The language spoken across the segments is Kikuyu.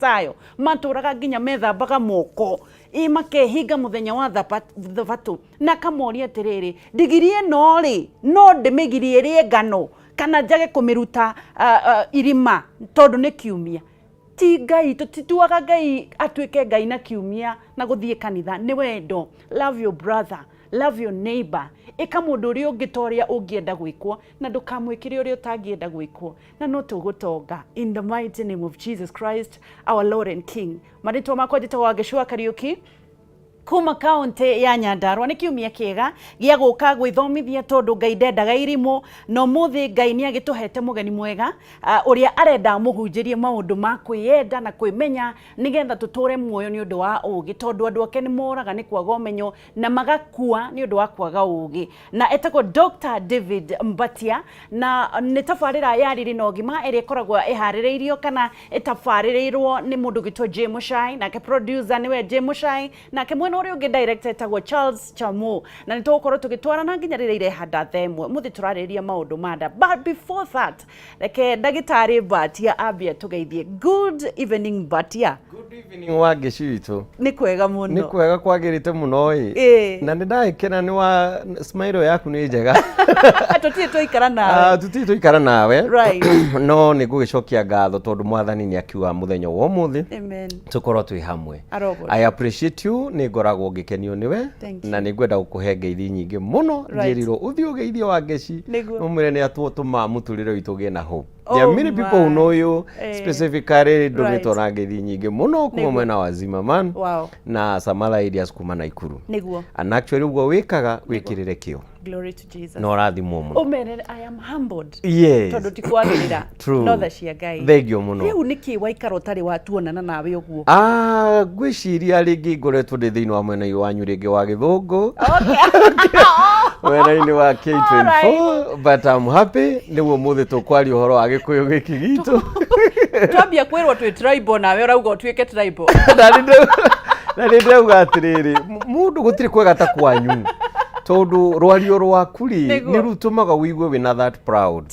Sayo matũraga nginya methambaga moko, ĩ makehinga mũthenya wa thabatũ, na akamoria atĩrĩrĩ, ndigiri ĩno rĩ, no ndĩmĩgirie ĩrĩe ngano kana njage kũmĩruta irima tondũ nĩ kiumia? Ti Ngai, tũtituaga Ngai atuĩke Ngai na kiumia na gũthiĩ kanitha. Nĩ wendo. Love your brother, love your neighbor. Ĩka mũndũ ũrĩa ũngĩ ta ũrĩa ũngĩenda gwĩkwo, na ndũkamwĩkĩre ũrĩa ũtangĩenda gwĩkwo, na no tũgũtonga, in the mighty name of Jesus Christ, our Lord and King. Marĩtwa makwa njĩtagwo Wangeci Kariũki kuma kaunti ya Nyandarua. Nĩ kiumia kĩega gĩa gũka gwĩthomithia, tondũ Ngai ndendaga irimũ, na ũmũthĩ Ngai nĩ agĩtũhete mũgeni mwega, ũrĩa arenda mũhunjĩrie maũndũ ma kwĩyenda na kwĩmenya, nĩgetha tũtũre muoyo nĩ ũndũ wa ũgĩ, tondũ andũ ake nĩ moraga nĩ kwaga ũmenyo na magakua nĩ ũndũ wa kwaga ũgĩ. Na etagwo Dr. David Mbatia, na nĩ tabarĩra ya Riri na Ũgima ĩrĩa ĩkoragwo ĩharĩrĩirio kana ĩtabarĩrĩirwo nĩ mũndũ gwĩtwo J Muchai, nake producer nĩwe J Muchai, nake mwena ũrĩa ũngĩ director etagwo Charles Chamu, na nĩ tũgũkorwo tũgĩtwarana nginya rĩrĩa irehanda 1:00. Mũthĩ tũrarĩrĩria maũndũ ma nda, but before that, reke ndagĩtarĩ Mbatia ambie tũgeithie. Good evening, Mbatia. Good evening, Wangeci witũ. Nĩ kwega mũno. Nĩ kwega kwagĩrĩte mũno ĩ. Na nĩ ndagĩkena nĩ wa smile yaku nĩ njega. Tũtirĩ twaikara nawe. Ah, tũtirĩ tũikara nawe. No nĩ ngũgĩcokia ngatho tondũ Mwathani nĩ akiuga mũthenya wa ũmũthĩ Amen. tũkorwo twĩ hamwe. Arogocwo. I appreciate you, nĩ ngoragwo ngĩkenio nĩwe. Thank you. Na nĩ ngwenda gũkũhe ngeithi nyingĩ mũno. Njĩrirwo ũthiĩ ũgeithie Wangeci. Ũmwĩre nĩ atũtũma mũtũrĩre witũ ũgĩe na hope. There are Oh many people who my. know you specifically, ndũmĩtwo na ngeithi nyingĩ mũno kuma mwena wa Zimmerman na some other areas kuma Naikuru. And actually ũguo wĩkaga wĩkĩrĩre kĩo. Glory to Jesus. Na ũrathimwo mũno. Ũmerere I am humbled. Tondũ ti kwagĩrĩra. True. No tha cia Ngai. Thengiũ mũno. Rĩu nĩkĩ waikara ũtarĩ watuonana nawe ũguo? Ah, ngwĩciria rĩngĩ ngoretwo ndĩ thĩinĩ wa mwena wanyu rĩngĩ wa gĩthũngũ, mwena-inĩ wa K24, but I'm happy nĩguo mũthĩ tũkwaria ũhoro wa gĩkũyũ gĩkĩ gitũ. Twambia kwĩrwo twĩ tribal, nawe ũrauga ũtuĩke tribal. Na nĩ ndĩrauga atĩrĩrĩ, mũndũ gũtirĩ kwega ta kwanyu, tondũ rwario rwaku rĩ nĩ rũtũmaga ũigue wĩna that proud.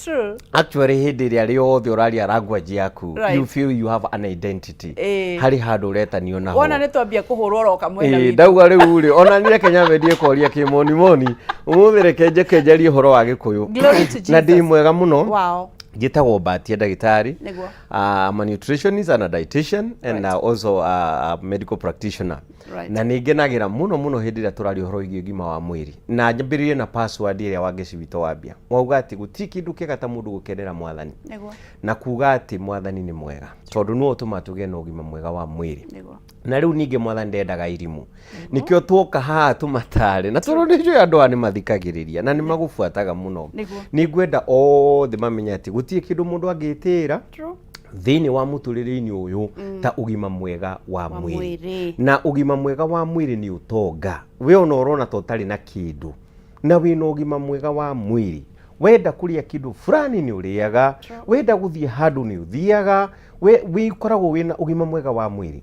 Actually, hĩndĩ ĩrĩa rĩothe ũraria language yaku, you feel you have an identity. Harĩ handũ ũretanio naho. Wona nĩ twambia kũhũrwo roka mwena witũ. Ndauga rĩu rĩ, ona niĩ reke nyambe ndiĩ koria kĩmonimoni ũmũthĩ, reke njeke njarie ũhoro wa gĩkũyũ. Glory to Na ndĩ Jesus. mwega mũno. Njĩtagwo Mbatia ndagĩtarĩ. I'm a nutritionist and a dietitian and also a medical practitioner. Na nĩ ngenagĩra mũno mũno hĩndĩ ĩrĩa tũraria ũhoro wĩgiĩ ũgima wa mwĩrĩ, na nyambĩrĩrie na password ĩrĩa Wangeci witũ wambia wauga atĩ gũtirĩ kĩndũ kĩega ta mũndũ gũkenera Mwathani na kuga atĩ Mwathani nĩ mwega, tondũ nĩwe ũtũmaga tũgĩe na ũgima mwega wa mwĩrĩ. Na rĩu ningĩ Mwathani ndendaga irimũ, nĩkĩo tuoka haha tũmatare, na tondũ nĩ njũĩ andũ aya nĩ mathikagĩrĩria na nĩ magũbuataga mũno, nĩ ngwenda othe mamenye atĩ gũtirĩ kĩndũ mũndũ angĩtĩĩra thĩinĩ wa mũtũrĩre-inĩ ũyũ ta ũgima mwega wa wa mwĩrĩ. Mwĩrĩ. Na ũgima mwega wa mwĩrĩ nĩ ũtonga. We ona ũrona ta ũtarĩ na kĩndũ, na wĩna ũgima mwega wa mwĩrĩ, wenda kũrĩa kĩndũ fulani nĩ ũrĩaga, wenda gũthiĩ handũ nĩ ũthiaga, we wĩkoragwo wĩna ũgima mwega wa mwĩrĩ.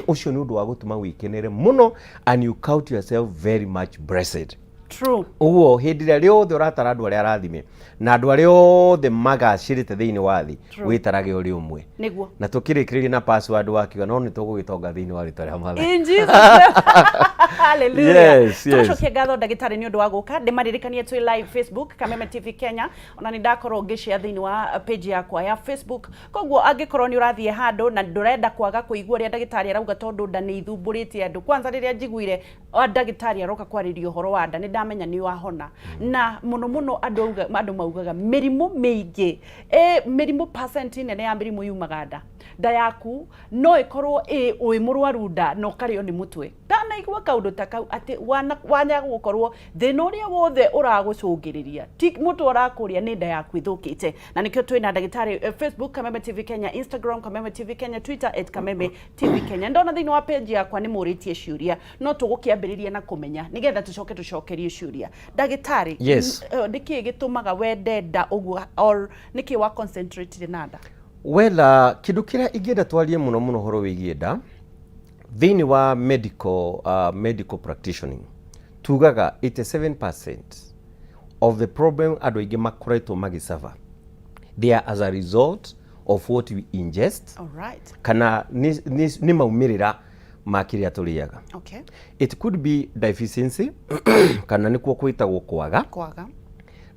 Ũcio nĩ ũndũ wa gũtũma wĩkenere mũno, and you count yourself very much blessed. Ũguo hĩndĩ ĩrĩa rĩothe ũratara andũ arĩa arathime na andũ arĩa othe magacĩrĩte thĩinĩ wa thĩ, wĩtarage ũrĩ ũmwe. Na tũkĩrĩkĩrĩria na password wakiuga no nĩ tũgũgĩtonga thĩinĩ wa rĩtwa rĩa Mwathani. In Jesus name. Hallelujah. Yes. Tũgacokia ngatho ndagĩtarĩ nĩ ũndũ wa gũka. Ndĩmaririkanie twĩ live Facebook, Kameme TV Kenya, ona nĩ ndakorwo ngĩshare thĩinĩ wa page yakwa ya Facebook. Koguo angĩkorwo nĩ ũrathiĩ handũ na ndũrenda kwaga kũigua ũrĩa ndagĩtarĩ arauga, tondũ nda nĩ ithumbũrĩte andũ. Kwanza rĩrĩa njiguire ndagĩtarĩ aroka kwarĩria ũhoro wa nda, nĩ ndamenya nĩ wahona. Na mũno mũno andũ maugaga mĩrimũ mĩingĩ, mĩrimũ, percent nene ya mĩrimũ yumaga nda. Nda yaku no ĩkorwo ĩ wĩ mũrwaru nda na ũkarĩo nĩ mũtwe. Ndanaigua kaũndũ ta kau atĩ wanya gũkorwo thĩna ũrĩa wothe ũragũcũngĩrĩria ti mũtwe ũrakũrĩa, nĩ nda yaku ĩthũkĩte. Na nĩkĩo twĩna ndagĩtarĩ. Facebook, Kameme TV Kenya, Instagram, Kameme TV Kenya, Twitter, @KamemeTV Kenya. Ndona thĩinĩ wa page yakwa nĩ mũrĩtie ciũria, no tũgũkĩambĩrĩria na kũmenya nĩgetha tũcoke tũcokerie ciũria. Ndagĩtarĩ, Yes. Nĩkĩĩ gĩtũmaga wende nda ũguo, or nĩkĩĩ wa concentrate na nda? Well, kĩndũ kĩrĩa ingĩenda twarie mũno mũno ũhoro wĩgiĩ nda thĩinĩ wa medical practitioning, tugaga 87% of the problem andũ aingĩ makoretwo magĩsuffer, they are as a result Of what we ingest, All right. kana nĩ maumĩrĩra ma kĩrĩa tũrĩaga. It could be deficiency, kana nĩkuo kwĩtagwo kwaga. Kwaga.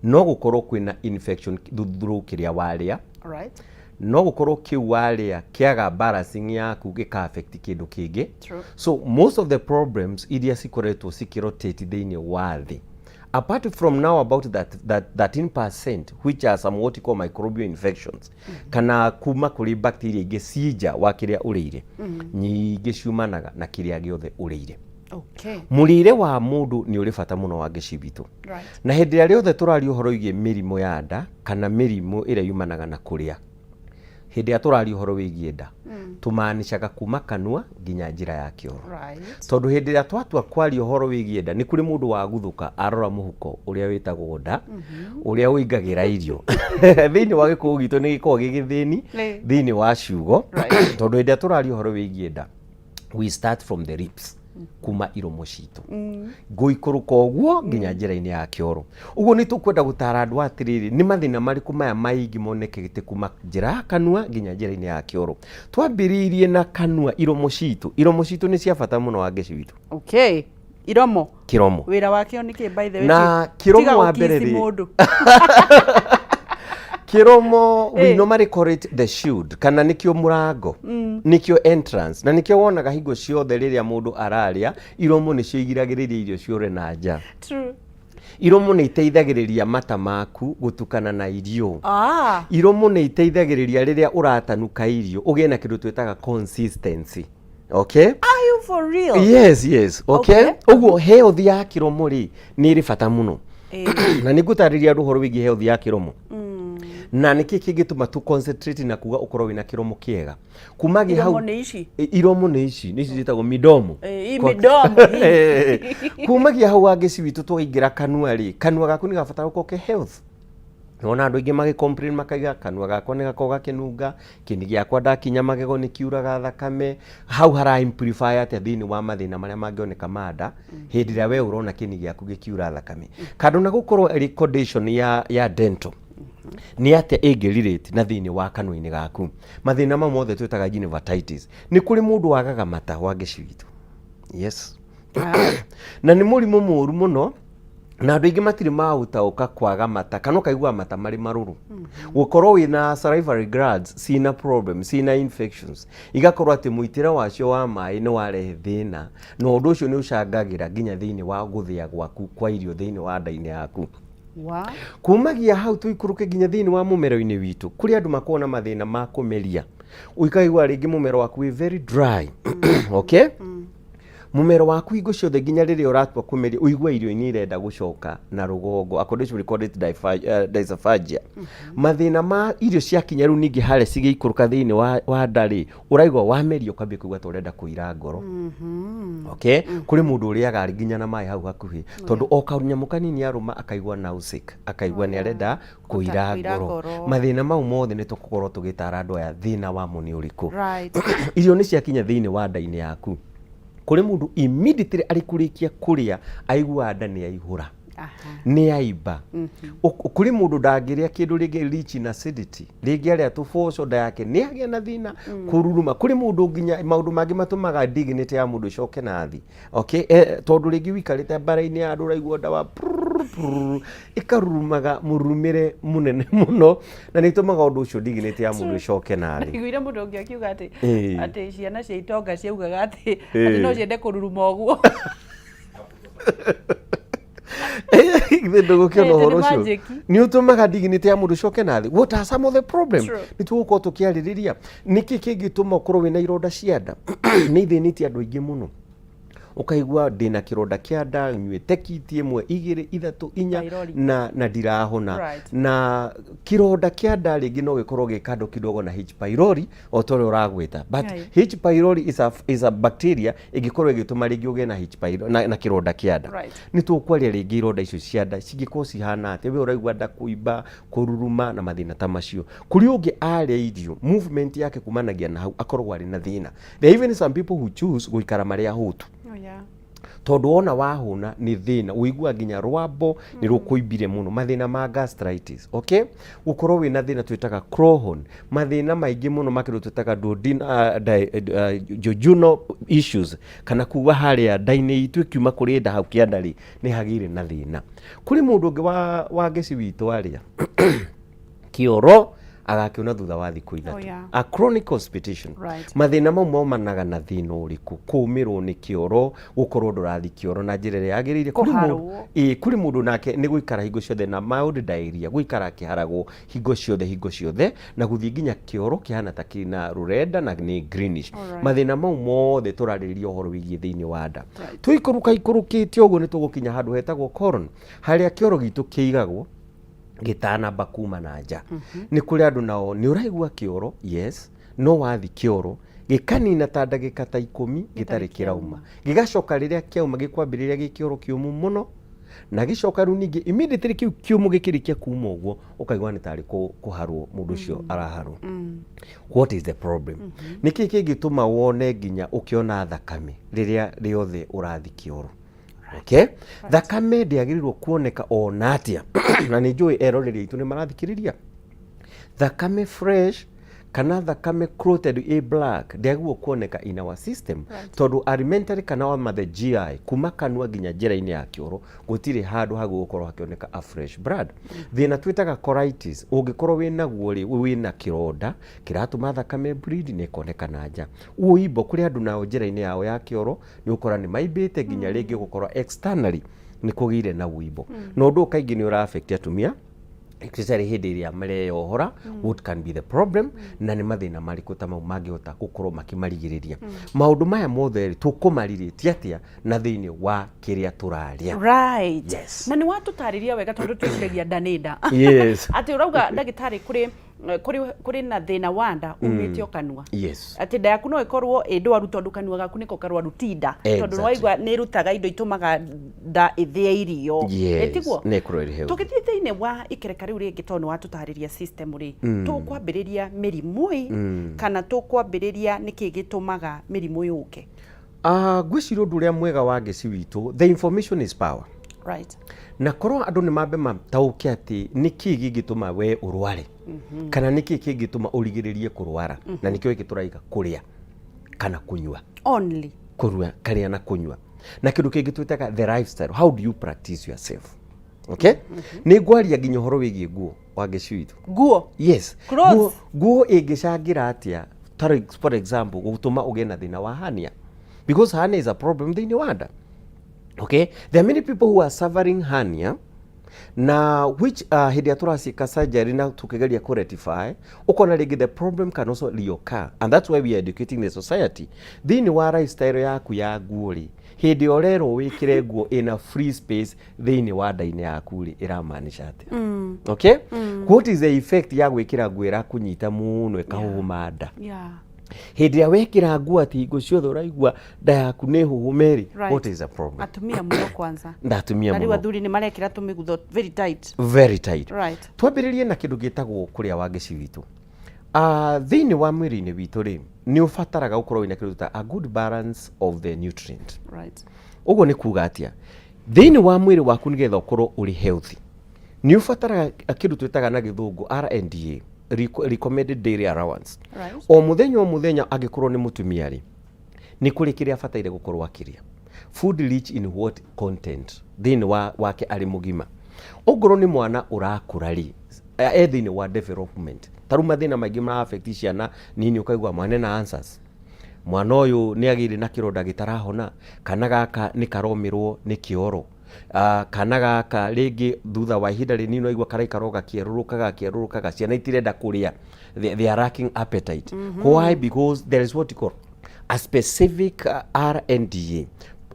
No gũkorwo kwĩna infection through kĩrĩa warĩa. All right. No gũkorwo kĩu warĩa kĩaga balancing yaku, gĩka affect kĩndũ kĩngĩ. So most of the problems iria cikoretwo cikĩrotate thĩinĩ wa thĩ, apart from now about that 13% which are some what you call microbial infections, kana kuma kũrĩ bacteria ingĩ cinja wa kĩrĩa ũrĩire, nyingĩ ciumanaga na kĩrĩa gĩothe ũrĩire. Mũrĩre wa mũndũ nĩ ũrĩ bata mũno wa ngĩci witũ. Na hĩndĩ ĩrĩa rĩothe tũraria ũhoro wĩgiĩ mĩrimũ ya nda kana mĩrimũ ĩrĩa yumanaga na kũrĩa, hĩndĩ ĩrĩa tũraria ũhoro wĩgiĩ nda, tũmanicaga kuma kanua nginya njĩra ya kĩoro. Tondũ hĩndĩ ĩrĩa twatua kwaria ũhoro wĩgiĩ nda, nĩ kũrĩ mũndũ waguthũka arora mũhuko ũrĩa wĩtagwo nda, ũrĩa ũingagĩra irio thĩinĩ wa Gĩkũyũ gitũ, nĩ gĩkoragwo gĩ gĩthĩni thĩinĩ wa ciugo. Tondũ hĩndĩ ĩrĩa tũraria ũhoro wĩgiĩ nda, we start from the lips, kuma iromo citũ ngũikũrũka ũguo nginya njĩra-inĩ ya kĩoro. Ũguo nĩ tũkwenda gũtara andũ atĩrĩrĩ, nĩ mathĩna marĩkũ maya maingĩ monekete kuma njĩra ya kanua nginya njĩra-inĩ ya kĩoro? Twambĩrĩirie na kanua, iromo citũ. Iromo citũ nĩ cia bata mũno, wa ngeci witũ. Okay. Iromo. Kĩromo. Wĩra wakĩo nĩ kĩ, by the way? Na kĩromo Tiga wa mbere gũkici rĩ, mũndũ. Kĩromo, we normally call it the shield, kana nĩkĩo mũrango, nĩkĩo entrance, na nĩkĩo wonaga hingo ciothe rĩrĩa mũndũ ararĩa, iromo nĩcio igiragĩrĩria irio ciũre na nja. Iromo nĩ iteithagĩrĩria mata maku gũtukana na irio. Iromo nĩ iteithagĩrĩria rĩrĩa ũratanuka irio ũgĩe na kĩndũ twĩtaga consistency, okay? Are you for real? Yes, okay. Okay. Ũguo health ya kĩromo rĩ, nĩ ĩrĩ bata mũno. Na nĩ ngũtarĩria andũ ũhoro wĩgiĩ health ya kĩromo na nĩkĩ kĩngĩtũma tu concentrate na kuga ũkorwo wĩna kĩromo kĩega kumagia hau. Iromo nĩ ici. Iromo nĩ ici, nĩ ici ciĩtagwo midomo. Ĩ, midomo, hi. Kumagia hau, wangeci witũ, twaingĩra kanua rĩ, kanua gaku nĩ gabatara gũkorwo ke health. Nona andũ aingĩ magĩ complain, makaiga kanua gakwa nĩ gakoragwo gakĩnunga, kĩni gĩakwa ndakinya magego nĩ kiuraga thakame. Hau hara amplify atĩa thĩinĩ wa mathĩna marĩa mangĩoneka ma nda hĩndĩ ĩrĩa we ũrona kĩni gĩaku gĩkiura thakame, kando na gũkorwo ĩrĩ condition ya dental, nĩ atĩa ĩngĩ relate na thĩinĩ wa kanua-inĩ gaku? Mathĩna mau mothe twĩtaga gingivitis. Nĩ kũrĩ mũndũ wagaga mata, wa ngeci witũ, yes, na nĩ mũrimũ mũru mũno na andũ aingĩ matirĩ maũtaũka. Kwaga mata, kana ũkaigua mata marĩ marũrũ, gũkorwo wĩna salivary glands ciĩna problem, ciĩna infections, igakorwo atĩ mũitĩre wacio wa maĩ nĩ warehe thĩna, na ũndũ ũcio nĩ ũcangagĩra nginya thĩinĩ wa gũthĩa gwaku kwa irio thĩinĩ wa nda-inĩ yaku. Kumagia hau tũikũrũke nginya thĩinĩ wa mũmero-inĩ witũ, kũrĩ andũ makoragwo na mathĩna ma kũmeria, ũkaigua rĩngĩ mũmero waku wĩ very dry, okay? Mũmero waku hingo ciothe nginya rĩrĩa ũratua kũmeria, ũigua irio nĩ irenda gũcoka na rũgongo, a condition we call it dysphagia. Mathĩna ma irio ciakinya rĩu ningĩ harĩa cigĩikũrũka thĩinĩ wa nda rĩ, ũraigua wameria ũkambia kũigua ta ũrenda kũira ngoro, okay? Kũrĩ mũndũ ũrĩaga nginya na maĩ hau hakuhĩ, tondũ o kanyamũ kanini arũma akaigua nauseous, akaigua nĩ arenda kũira kũira ngoro. Ngoro. Mathĩna mau mothe nĩ tũgũkorwo tũgĩtara andũ aya thĩna wamo nĩ ũrĩkũ. Irio nĩ ciakinya thĩinĩ wa nda-inĩ yaku, kũrĩ mũndũ immediately arĩ kũrĩkia kũrĩa aiguaga nda nĩ yaihũra, nĩ yaimba. Kũrĩ mũndũ ndangĩrĩa kĩndũ rĩngĩ rich in acidity, rĩngĩ arĩa tũboco nda yake nĩ agĩa na thĩna kũruruma. Kũrĩ mũndũ nginya maũndũ mangĩ matũmaga dignity ya mũndũ ĩcoke na thĩ, okay? Tondũ rĩngĩ wikarĩte mbara-inĩ ya andũ, ũraigua nda wa prrrr, prrrr, ĩkarurumaga mũrurumĩre mũnene mũno, na nĩ ĩtũmaga ũndũ ũcio dignity ya mũndũ ĩcoke na thĩ. Ndaiguire mũndũ ũngĩ akiuga atĩ ciana cia itonga ciaugaga atĩ no ciende kũruruma ũguo. Ithe ndũgũkĩona Ĩ, ũhoro nĩ ũcio magic. Nĩ ũtũmaga dignity ya mũndũ ĩcoke na thĩ. What are some of the problem? Nĩ tũgũkorwo tũkĩarĩrĩria nĩkĩ kĩngĩtũma ũkorwo wĩna ironda cia nda. Nĩ ithĩnĩtie andũ aingĩ mũno, ũkaigua ndĩna kĩronda kĩa nda, nyuĩte kiti ĩmwe, igĩrĩ, ithatũ, inya, Pylori. na ndirahona. Na kĩronda kĩa nda rĩngĩ no gĩkorwo gĩ kando kidogo na H pylori, o ta ũrĩa ũragwĩta, but H pylori is a bacteria ĩngĩkorwo ĩgĩtũma rĩngĩ ũgĩe na H pylori na kĩronda kĩa nda. Nĩ tũkwaria rĩngĩ ironda icio cia nda cingĩkorwo cihana atĩa, we ũraigua nda kũimba, kũruruma na mathĩna ta macio. Kũrĩ ũngĩ arĩa irio, movement yake kumanagia na hau akoragwo arĩ na thĩna. There are even some people who choose gũikara marĩ ahũtu. Tondũ wona wahũna nĩ thĩna, ũiguaga nginya rwambo nĩ rũkũimbire mũno, mathĩna ma gastritis, okay? Gũkorwo wĩna thĩna twĩtaga Crohn, mathĩna maingĩ mũno ma kĩndũ twĩtaga duodenal, jejunal issues, kana kuga harĩa nda-inĩ itũ ĩkiuma kũrĩ nda hau kĩanda rĩ, nĩ hagĩire na thĩna. Kũrĩ mũndũ ũngĩ wa ngeci witũ arĩa kĩoro agakĩona thutha wa thikũ 3. A chronic constipation. Mathĩna mau maumanaga na thĩna ũrĩkũ? Kũũmĩrwo nĩ kĩoro, gũkorwo ndũrathi kĩoro na njĩra ĩrĩa yagĩrĩire. Kũrĩ mũndũ, Kũharwo. Ĩĩ, kũrĩ mũndũ nake nĩ gũikara hingo ciothe na mild diarrhea, gũikara akĩharagwo hingo ciothe hingo ciothe, na gũthiĩ nginya kĩoro kĩhana ta kĩna rũrenda na nĩ greenish. Mathĩna mau mothe tũrarĩrĩria ũhoro wĩgiĩ thĩinĩ wa nda. Tũikũrũka ikũrũkĩte ũguo nĩ tũgũkinya handũ hetagwo colon, harĩa kĩoro gitũ kĩigagwo gĩtanamba kuma na nja. Nĩ kũrĩ andũ nao nĩ ũraigua kĩoro, yes, no wathi kĩoro gĩkanina ta ndagĩka ta 10 gĩtarĩ kĩrauma, gĩgacoka rĩrĩa kĩauma gĩkwambĩrĩria gĩ kĩoro kĩũmũ mũno, na gĩcoka rĩu ningĩ immediately kĩu kĩũmũ gĩkĩrĩkia kuma ũguo, ũkaigua nĩ tarĩ kũharwo mũndũ ũcio araharwo. What is the problem? Nĩkĩ kĩngĩtũma wone nginya ũkĩona thakame rĩrĩa rĩothe ũrathi kĩoro? Okay? Thakame ndĩagĩrĩirwo kuoneka ona atĩa, na nĩ njũĩ eroreri aitũ nĩ marathikĩrĩria. Thakame fresh kana thakame clotted ĩ black ndĩagĩrĩirwo kuoneka in our system, tondũ alimentary kana wa the GI, kuma kanua nginya njĩra-inĩ ya kĩoro, gũtirĩ handũ hagĩrĩirwo gũkorwo hakĩoneka a fresh blood. Thĩna twĩtaga colitis, ũngĩkorwo wĩnaguo rĩ, wĩna kĩronda kĩratũma thakame bleed na ĩkoneka na nja. Ũimbo, kũrĩ andũ nao njĩra-inĩ yao ya kĩoro nĩ ũkora nĩ maimbĩte nginya rĩngĩ gũkorwo externally nĩ kũgĩire na ũimbo, na ũndũ ũyũ kaingĩ nĩ ũra affect atumia, especially hĩndĩ ĩrĩa mareyohora. What can be the problem, na nĩ mathĩna marĩkũ ta mau mangĩhota gũkorwo makĩmarigĩrĩria? Maũndũ maya mothe rĩ, tũkũmarirĩtie atĩa na thĩinĩ wa kĩrĩa tũrarĩa? Yes. Na nĩ watũtarĩria wega, tondũ twĩciragia nda nĩ nda. Atĩ ũrauga, ndagĩtarĩ, kũrĩ na thĩna wa nda umĩte o kanua. Atĩ nda yaku no ĩkorwo ĩ ndwaru tondũ kanua gaku nĩko karwaru, ti nda, tondũ nĩwaigua nĩ ĩrutaga indo itũmaga nda ĩthĩe irio. Ĩtiguo? Nĩ ĩkorwo ĩrĩ healthy. Tũgĩthiĩ thĩinĩ wa ikereka rĩu rĩngĩ, tondũ nĩ watũtarĩria system rĩ, tũkwambĩrĩria mĩrimũ ĩ, kana tũkwambĩrĩria nĩkĩ gĩtũmaga mĩrimũ yũke? Ngwĩciria ũndũ ũrĩa mwega wa ngeci witũ, the information is power. Na korwo andũ nĩ mambe mataũke atĩ nĩ kĩĩ gĩngĩtũma we ũrware, kana nĩ kĩĩ kĩngĩtũma ũrigĩrĩrie kũrwara, na nĩkĩo gĩkĩ tũraiga kũrĩa kana kũnyua. Only. Kũrua, karĩa na kũnyua, na kĩndũ kĩngĩ twĩtaga the lifestyle, how do you practice yourself, okay? Nĩ ngwaria nginya ũhoro wĩgiĩ nguo wa ngeci witũ. Nguo? Yes. Clothes. Nguo ĩngĩcangĩra atĩa for example gũtũma ũgĩe na thĩna wa hernia? Because hernia is a problem thĩinĩ wa nda, okay? There are many people who are suffering hernia, na which hĩndĩ ĩrĩa tũraciĩka surgery na tũkĩgeria kũ rectify, ũkona rĩngĩ the problem can also reoccur, and that's why we are educating the society. Thĩinĩ wa lifestyle yaku ya nguo rĩ, hĩndĩ ĩrĩa ũrerwo wĩkĩre nguo ĩna free space thĩinĩ wa nda-inĩ yaku rĩ, ĩramaanisha atĩa? Okay, what is the effect ya gwĩkĩra nguo ĩrakũnyita mũno ĩkahuhuma nda? Hĩndĩ ĩrĩa wekĩra nguo atĩ hingo ciothe ũraigua nda yaku nĩ huhume rĩ, what is the problem? Atumia mũno kwanza. Na atumia Na rĩu mũno. Athuri nĩ marekĩra tũmĩgutho very tight. Very tight. Twambĩrĩrie na kĩndũ gĩtagwo kũrĩa, wa ngeci witũ. Thĩinĩ wa mwĩrĩ-inĩ witũ rĩ, nĩ ũbataraga gũkorwo wĩna kĩndũ ta a good balance of the nutrient. Ũguo nĩ kuga atĩa? Thĩinĩ wa mwĩrĩ waku, nĩgetha ũkorwo ũrĩ healthy, nĩ ũbataraga kĩndũ twĩtaga na gĩthũngũ RNDA, recommended daily allowance. O mũthenya o mũthenya, angĩkorwo nĩ mũtumia rĩ, nĩ kũrĩ kĩrĩa abataire gũkorwo akĩrĩa, food rich in what content thĩinĩ wa wake arĩ mũgima. Ongorwo nĩ mwana ũrakũra rĩ, e thĩinĩ wa development, ta rĩu mathĩna maingĩ mara affect ciana nini, ũkaigua mwana ena ulcers, mwana ũyũ nĩ agĩire na kĩronda gĩtarahona, kana gaka nĩ karomĩrwo nĩ kĩoro, kana gaka rĩngĩ thutha wa ihinda rĩnini waigua karaikara o gakĩerũrũkaga gakĩerũrũkaga, ciana itirenda kũrĩa, they are lacking appetite. Why? Because there is what you call a specific RNDA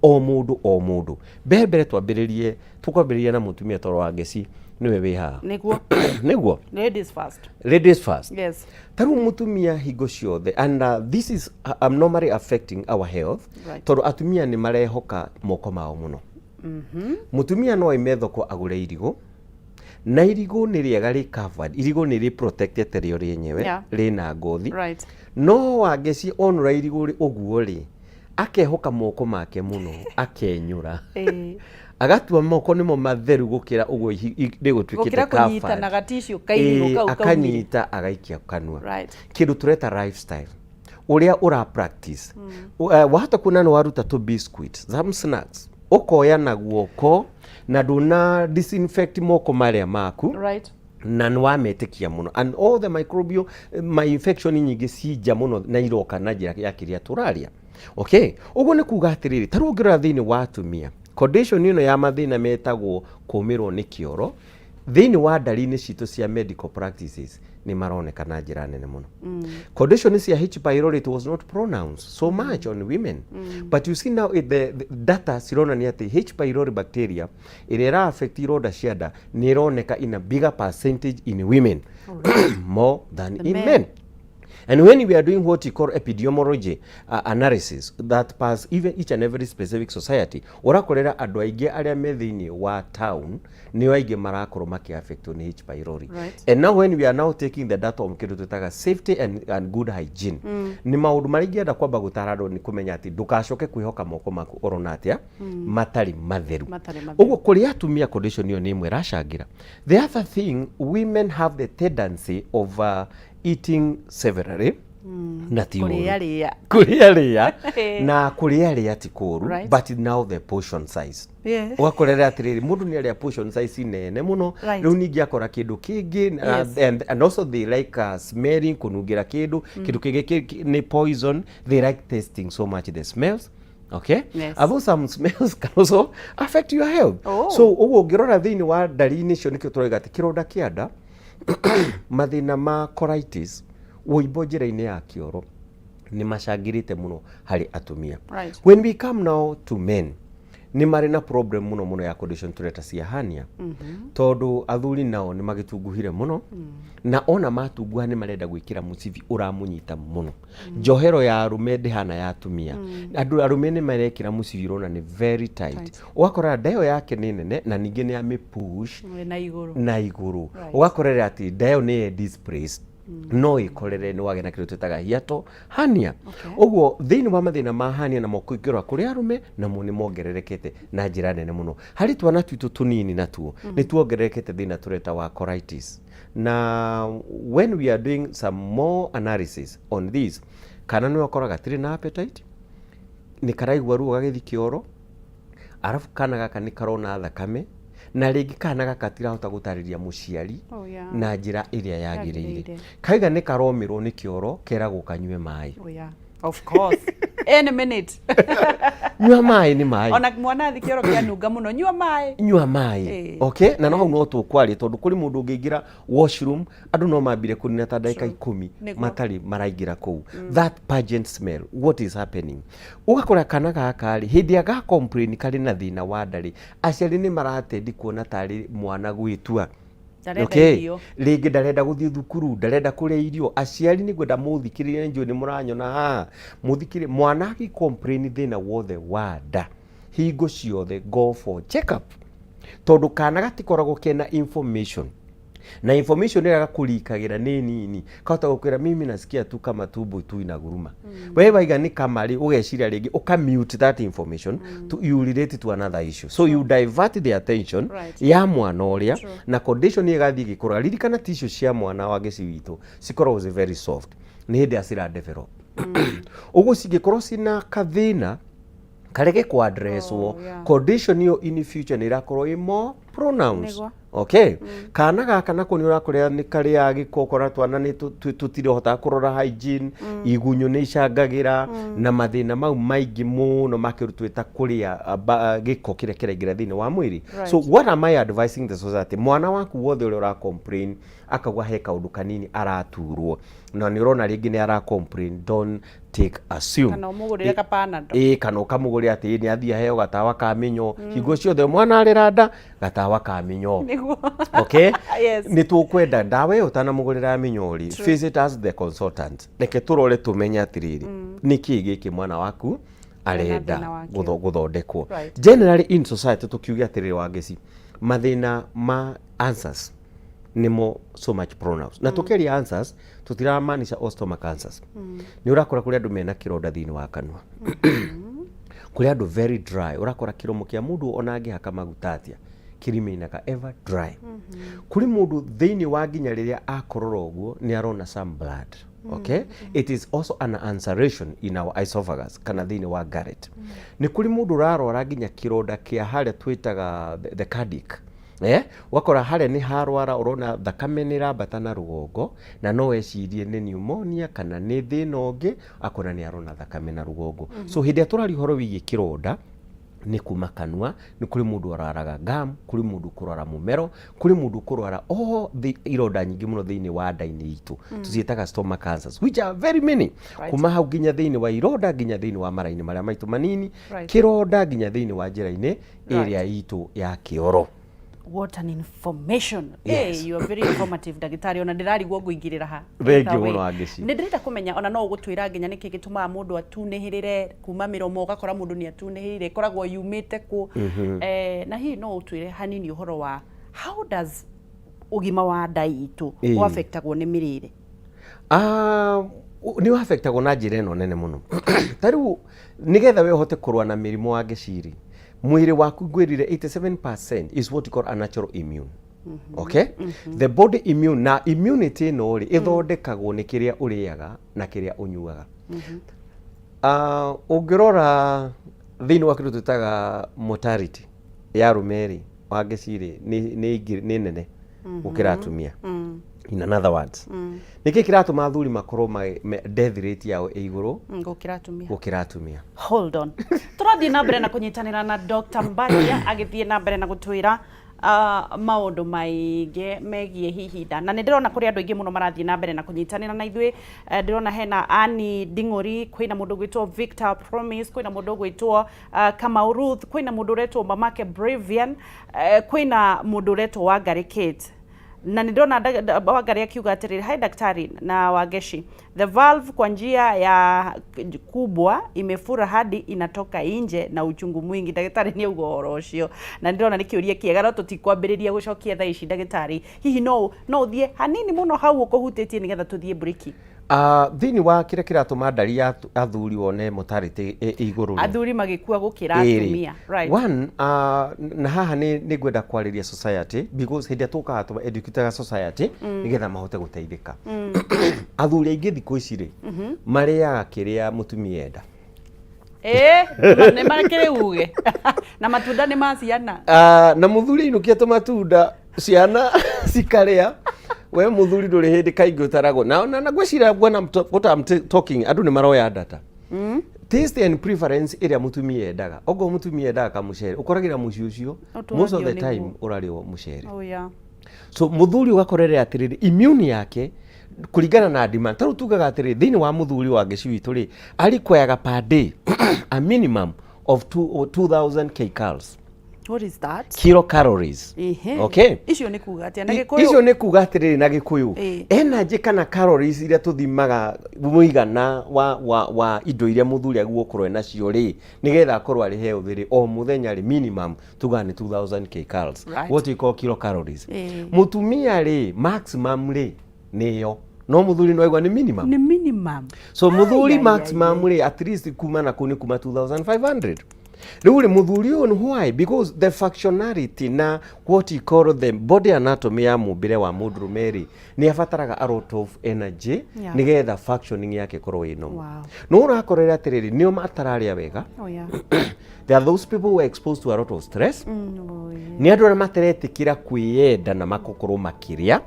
o mũndũ o mũndũ. Mbere mbere twambĩrĩrie, tũkwambĩrĩria na mũtumia tondũ wa ngeci nĩwe wĩ haha. Nĩguo. Nĩguo. Ladies first. Ladies first. Yes. Ta rĩu mũtumia hingo ciothe, and this is normally affecting our health, tondũ atumia nĩ marehoka moko mao mũno. Mũtumia no aime thoko agũre irigũ, na irigũ nĩ rĩega rĩ covered, irigũ nĩ rĩ protected rĩo rĩenyewe, rĩna ngothi. No wangeci onũra irigũ ũguo rĩ, Akehoka moko make mũno, akenyũra, agatua moko nĩmo matheru gũkĩra ũguo rĩgũtuĩkĩte. Gũkĩra kũnyita na gaticiũ kairigũ kau kaumire. Akanyita agaikia kanua. Kĩndũ tũreta lifestyle ũrĩa ũra practice. Wahota kuona nĩ waruta tũ biscuit, some snacks, ũkoya na guoko na ndũna disinfect moko marĩa maku, na nĩ wametĩkia mũno, and all the microbial my infection nyingĩ cinja mũno na iroka na njĩra ya kĩrĩa tũraria. Okay, ũguo nĩ kuga atĩrĩrĩ, ta rĩu ũngĩrora thĩinĩ wa atumia, condition ĩno ya mathĩna metagwo kũmĩrwo nĩ kĩoro thĩinĩ wa ndari-inĩ citũ cia medical practices nĩ maroneka na njĩra nene mũno. Condition cia H pylori, it was not pronounced so much on women, but you see now the data cironania atĩ H pylori bacteria ĩrĩa ĩra affect ironda cia nda nĩ ĩroneka in a bigger percentage in women more than the in men. Men. And when we are doing what you call epidemiology analysis that pass even each and every specific society, ũrakorera andũ aingĩ arĩa me thĩinĩ wa town nĩo aingĩ marakorwo makĩaffectwo nĩ H pylori. And now when we are now taking the data on kĩndũ twĩtaga safety and good hygiene, nĩ maũndũ marĩa ingĩenda kwamba gũtara andũ nĩ kũmenya atĩ ndũgacoke kwĩhoka moko maku orona atĩa matarĩ matheru. Matarĩ matheru. Ũguo kũrĩ atumia condition ĩyo nĩ ĩmwe ĩracangĩra. The other thing, women have the tendency of eating severally na ti ũru. Kũrĩa rĩa. Kũrĩa rĩa na kũrĩa rĩa ti kũru, but now the portion size, ũgakorera atĩrĩrĩ, mũndũ nĩ arĩa portion size nene mũno. Rĩu ningĩ akora kĩndũ kĩngĩ, and also they like smelling, kũnungĩra kĩndũ, kĩndũ kĩngĩ nĩ poison. They like tasting so much the smells, okay? Although some smells can also affect your health. So ũguo ũngĩrora thĩinĩ wa ndari-inĩ icio, nĩkĩo tũrauga atĩ kĩronda kĩa nda, mathĩna ma colitis, wũimbo njĩra-inĩ ya kĩoro nĩ macangĩrĩte mũno harĩ atumia. When we come now to men, nĩ marĩ na problem mũno mũno ya condition tũreta cia hernia, tondũ athuri nao nĩ magĩtunguhire mũno, na ona matunguha nĩ marenda gwĩkĩra mũcibi ũramũnyita mũno. Njohero ya arũme ndĩhana ya atumia. Andũ arũme nĩ marekĩra mũcibi ũrona nĩ very tight. Tight. Ũgakora nda ĩyo yake nĩ nene na ningĩ nĩ amĩpush na igũrũ. Na igũrũ. Ũgakorera atĩ nda ĩyo nĩ ye displaced, no ĩkorere nĩ wagĩa na kĩndũ twĩtaga hiatal hernia. Ũguo thĩinĩ wa mathĩna ma hernia namo kũingĩra kũrĩ arũme namo nĩ mongererekete na njĩra nene mũno. Harĩ twana twitũ tũnini natuo nĩ tuongererekete thĩna tũreta wa colitis, na when we are doing some more analysis on this, kana nĩ ũkoraga gatirĩ na appetite, nĩ karaigua ruo gagĩthiĩ kĩoro, arabu kana gaka nĩ karona thakame, na rĩngĩ kana gaka gatirahota gũtarĩria mũciari na njĩra ĩrĩa yagĩrĩire. Yagĩrĩire. Kaiga nĩ karomĩrwo nĩ kĩoro, keragwo kanyue maĩ. Oh, yeah. Of course. Any minute. Nyua maĩ, nĩ maĩ. Ona mwana athi kĩoro kĩanunga mũno, nyua maĩ. Nyua maĩ. Okay, na no hau no tũkwaria, tondũ kũrĩ mũndũ ũngĩingĩra washroom, andũ no mambire kũnina ta ndagĩka 10 matarĩ maraingĩra kũu. That pungent smell, what is happening? Ũgakora kana gaka rĩ, hĩndĩ ĩrĩa ga complain karĩ na thĩna wa nda rĩ, aciari nĩ maratendi kuona tarĩ mwana gwĩtua. Ndarenda irio. Rĩngĩ ndarenda gũthiĩ thukuru, ndarenda kũrĩa irio. Aciari nĩ ngwenda mũthikĩrĩrie, njũĩ nĩ mũranyona haha, mũthikĩrĩrie. Mwana agĩ complain thĩna wothe wa nda, hingo ciothe go for check up, tondũ kana gatikoragwo kena information, na information ĩrĩa gakũrikagĩra nĩ nini. Kahota gũkwĩra, "Mimi nasikia tu kama tumbo tu inaguruma." We waiga nĩ kama rĩ, ũgeciria rĩngĩ ũka mute that information to, you relate to another issue, so you divert the attention ya mwana ũrĩa na condition ĩgathiĩ ĩgĩkũraga. Ririkana tissue cia mwana wa gĩci witũ cikoragwo ci very soft, nĩ hĩndĩ ĩrĩa cira develop. Ũguo cingĩkorwo cina kathĩna karege kũ-addresswo, condition ĩyo in future nĩ ĩrakorwo ĩ more pronounced. Okay, kana gaka nako nĩ ũrakorera nĩ karĩa gĩko, ũkora twana nĩ tũtirahotaga kũrora hygiene, igunyũ nĩ icangagĩra na mathĩna mau maingĩ mũno ma kĩndũ twĩta kũrĩa gĩko kĩrĩa kĩraingĩra thĩinĩ wa mwĩrĩ. So what am I advising the society? Mwana waku wothe ũrĩa ũra complain akauga he kaũndũ kanini araturwo na nĩ ũrona rĩngĩ nĩ ara complain, don't take assume. Kana ũmũgũrĩre ka Panadol. Ĩĩ, kana ũkamũgũrĩra atĩ nĩ athiĩ aheo gatawa ka mĩnyoo. Hingo ciothe mwana arĩra nda, gatawa ka mĩnyoo. Okay. Nĩ tũkwenda ndawa ĩyo ũtanamũgũrĩra mĩnyoo rĩ, visit us, the consultant, reke tũrore tũmenye atĩrĩrĩ, nĩ kĩĩ gĩkĩ mwana waku arenda thĩna wakĩo. Gũthondekwo. Generally in society, tũkiuge atĩrĩrĩ, Wangeci, mathĩna ma ulcers nĩmo so much pronounced, na tũkĩaria ulcers tũtiramaanisha all stomach ulcers. Nĩ ũrakora kũrĩ andũ mena kĩronda thĩinĩ wa kanua. Kũrĩ andũ very dry, ũrakora kĩromo kĩa mũndũ ona angĩhaka maguta atĩa kĩrimainaga ever dry. Kũrĩ mũndũ thĩinĩ wa nginya rĩrĩa akorora ũguo nĩ arona some blood. Okay, it is also an ulceration in our esophagus kana thĩinĩ wa gullet. Nĩ kũrĩ mũndũ ũrarwara nginya kĩronda kĩa harĩa twĩtaga the cardiac. Ũgakora harĩa nĩ harwara, ũrona thakame nĩ ĩrambata na rũgongo, na no ecirie nĩ pneumonia kana nĩ thĩna ũngĩ, akona nĩ arona thakame na rũgongo. So hĩndĩ ĩrĩa tũraria ũhoro wĩgiĩ kĩronda, nĩ kuma kanua, nĩ kũrĩ mũndũ ũrwaraga gum, kũrĩ mũndũ ũkũrwara mũmero, kũrĩ mũndũ ũkũrwara all the ironda nyingĩ mũno thĩinĩ wa nda-inĩ itũ. Tũciĩtaga stomach cancers, which are very many. Kuma hau nginya thĩinĩ wa ironda, nginya thĩinĩ wa mara-inĩ marĩa maitũ manini, kĩronda nginya thĩinĩ wa njĩra-inĩ ĩrĩa itũ ya kĩoro. What an information. Yes. Hey, you are very informative, ndagĩtarĩ, ona ndĩrarigwo ngũingĩrĩra ha. Thank you Either way. mũno, Angĩci. Nĩ ndĩrenda kũmenya ona no ũgũtwĩra nginya nĩkĩ gĩtũmaga mũndũ atunĩhĩrĩre kuma mĩromo, ũgakora mũndũ nĩ atunĩhĩrĩire, ĩkoragwo yumĩte kũ? Na hihi no ũtwĩre hanini ũhoro wa how does ũgima wa nda itũ ũaffectagwo nĩ mĩrĩre? Nĩ ũaffectagwo na njĩra ĩno nene mũno. Ta rĩu nĩgetha we ũhote kũrũa na mĩrimũ wa ngeciri, mwĩrĩ waku ngwĩrire 87% is what you call a natural immune. Okay? The body immune na immunity ĩno rĩ ĩthondekagwo nĩ kĩrĩa ũrĩaga na kĩrĩa ũnyuaga. Ũngĩrora thĩinĩ wa kĩndũ twĩtaga mortality ya arũme rĩ, wa ngeciri nĩ nene gũkĩra atumia. In other words, nĩkĩ kĩratũma athuri makorwo death rate yao ĩ igũrũ Gũkĩra atumia? Gũkĩra atumia. Hold on, tũrathiĩ na mbere na kũnyitanĩra na Dr. Mbatia agĩthiĩ na mbere na gũtwĩra maũndũ maingĩ megiĩ hihi nda, na nĩ ndĩrona kũrĩ andũ aingĩ mũno marathiĩ na mbere na kũnyitanĩra na ithuĩ. Ndĩrona hena Annie Nding'ũri, kwĩna mũndũ ũgwĩtwo Victor Promise, kwĩna mũndũ ũgwĩtwo Kamau Ruth, kwĩna mũndũ ũretwo Mamake Bravian, kwĩna mũndũ ũretwo Wangari Kate, na nĩ ndĩrona Wangari akiuga atĩrĩrĩ, "Hi daktari na Wangeshi, the valve kwa njia ya kubwa imefura hadi inatoka nje na uchungu mwingi." Ndagĩtarĩ nĩ auga ũhoro ũcio, na nĩ ndĩrona nĩ kĩũria kĩega, no tũtikwambĩrĩria gũcokia thaa ici. Ndagĩtarĩ, hihi no ũthiĩ hanini mũno hau ũkũhutĩtie nĩgetha tũthiĩ mburiki? Thĩinĩ wa kĩrĩa kĩratũma ndari ya athuri wone mortality ĩ igũrũ rĩ, athuri magĩkua gũkĩra Ĩrĩ. atumia, right? One, na haha nĩ ngwenda kwarĩria society, because hĩndĩ ĩrĩa tũkaga tũba educataga society nĩgetha mahote gũteithĩka. Athuri aingĩ thikũ ici rĩ, marĩaga kĩrĩa mũtumia enda. Ĩĩ, nĩ makĩrĩ uge na matunda nĩ ma ciana. Na mũthuri ainũkia tũmatunda, ciana cikarĩa. We mũthuri ndũrĩ hĩndĩ kaingĩ ũtaragwo na ngwĩciria when what I'm talking, andũ nĩ maroya data, taste and preference ĩrĩa mũtumia endaga. Okorwo mũtumia endaga kamũcere, ũkoragĩra mũciĩ ũcio most of the Ũtũragio time nĩguo. ũrarĩo mũcere. Oh, yeah. So mũthuri ũgakorerera atĩrĩrĩ, immune yake kũringana na demand, tarĩu tugaga atĩrĩrĩ, thĩinĩ wa mũthuri wa ngĩci witũ rĩ, arikwayaga per day a minimum of 2000 kcals. What is that? Kilocalories. Okay. Icio nĩ kuga atĩa na Gĩkũyũ? Icio nĩ kuga atĩrĩrĩ, na Gĩkũyũ, energy kana calories iria tũthimaga mũigana wa indo iria mũthuri agĩrĩirwo gũkorwo nacio rĩ, nĩgetha akorwo arĩ healthy rĩ, o mũthenya rĩ, minimum tugaga nĩ 2000 kcals, what we call kilocalories. Mũtumia rĩ, maximum rĩ nĩyo, no mũthuri no aigua nĩ minimum. Nĩ minimum. So mũthuri Ai, ai, maximum rĩ, at least kuma na kũu nĩ kuma 2500. Rĩu rĩ, mũthuri ũyũ nĩ why? Because the functionality na what you call the body anatomy ya mũmbĩre wa mũndũrũme rĩ, nĩ abataraga a lot of energy nĩgetha functioning yake ĩkorwo ĩ normal. No ũrakorera atĩrĩrĩ, nĩo matararĩa wega. There are those people who are exposed to a lot of stress. Oh, yeah. Nĩ andũ arĩa materetĩkĩra kwĩyenda na makokorwo makĩrĩa.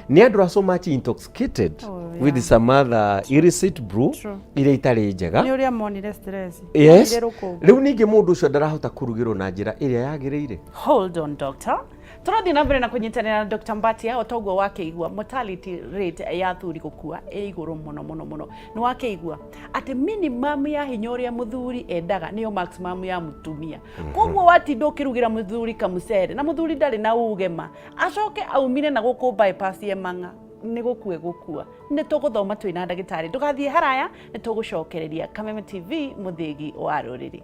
Nĩ andũ arĩa so much intoxicated with some other illicit brew iria itarĩ njega. Nĩ ũrĩa monire stress. Yes. Monire rũkũngũ. Rĩu ningĩ mũndũ ũcio ndarahota kũrugĩrwo na njĩra ĩrĩa yagĩrĩire. Hold on, doctor. Tũrathiĩ na mbere na kũnyitanĩra na Dr. Mbatia. O toguo wakĩigua, mortality rate ya athuri gũkua ĩ igũrũ mũno mũno mũno. Nĩ wakĩigua atĩ minimum ya hinya ũrĩa mũthuri endaga nĩyo maximum ya mũtumia. Koguo watinda ũkĩrugĩra mũthuri kamũcere na mũthuri ndarĩ na uge ma, acoke aumire na gũkũ bypass ya mang'a, nĩ gũkua gũkua. Nĩ tũgũthoma twĩna ndagĩtarĩ, ndũgathiĩ haraya, nĩ tũgũcokereria. Kameme TV, mũthĩgi wa rũrĩrĩ.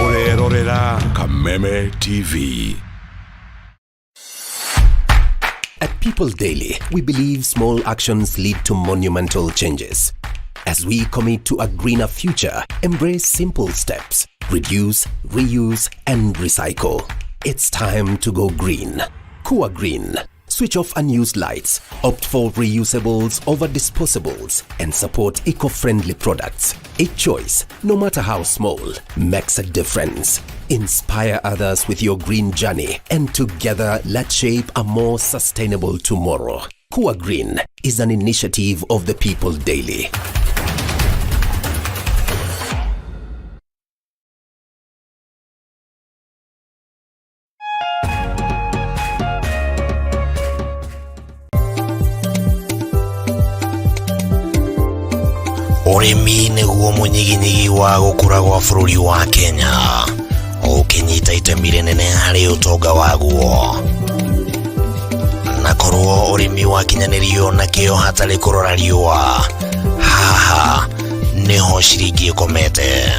Ũrerorera Kameme TV. People Daily, we believe small actions lead to monumental changes. As we commit to a greener future, embrace simple steps: reduce, reuse, and recycle. It's time to go green. Kua Green. Switch off unused lights, opt for reusables over disposables, and support eco friendly products. Each choice, no matter how small, makes a difference. Inspire others with your green journey, and together let's shape a more sustainable tomorrow. Kua Green is an initiative of the People Daily. Ũrĩmi nĩguo mũnyiginyigi wa gũkũra gwa bũrũri wa Kenya, ũkĩnyita itemi rĩnene harĩ ũtonga waguo. Na korwo ũrĩmi wakinyanĩrio na kĩo hatarĩ kũrora riũa, haha nĩho ciringi ĩkomete.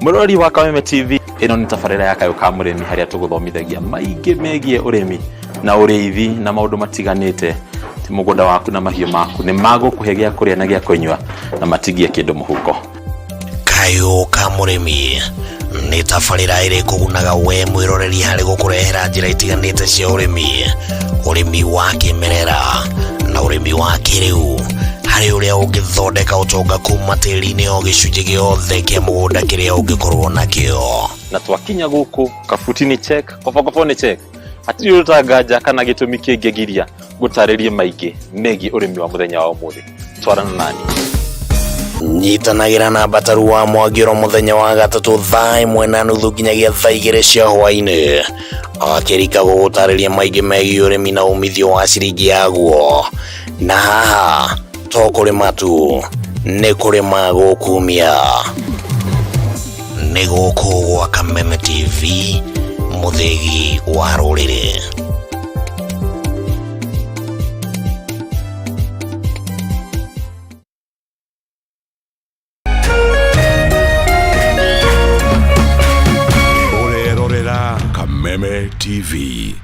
Mũrori wa Kameme TV, ĩno nĩ tabarĩra ya Kayũ ka Mũrĩmi, harĩa tũgũthomithagia maingĩ megiĩ ũrĩmi na ũrĩithi na maũndũ matiganĩte. Ti mũgũnda waku na mahiũ maku nĩ magũkũhe gĩa kũrĩa na gĩa kũnyua na matigie kĩndũ mũhuko. Kayũ ka Mũrĩmi nĩ tabarĩra ĩrĩ kũgunaga we mwĩroreri harĩ gũkũrehera njĩra itiganĩte cia ũrĩmi, ũrĩmi wa kĩmerera na ũrĩmi wa kĩrĩu, harĩ ũrĩa ũngĩthondeka ũtonga kuma tĩri-inĩ o gĩcunjĩ gĩothe kĩa mũgũnda kĩrĩa ũngĩkorwo nakĩo. Na twakinya gũkũ, kabuti nĩ check, kobokobo nĩ check, hatirĩ ũrũtanganja kana gĩtũmi kĩngĩgiria gũtarĩrie maingĩ megiĩ ũrĩmi wa mũthenya wa ũmũthĩ. Twarana nani. Nyitanagĩra na Mbataru wa Mwangĩro mũthenya wa gatatũ 1:30 nginyagia 2:00 cia hwaĩ-inĩ, akĩrika gũgũtarĩria maingĩ megiĩ ũrĩmi na umithio wa ciringi yaguo. Na haha to kũrĩma tu, nĩ kũrĩma gũkumia. Nĩ gũkũ gwa Kameme TV, mũthĩgi wa rũrĩrĩ. Ũrerorera Kameme TV.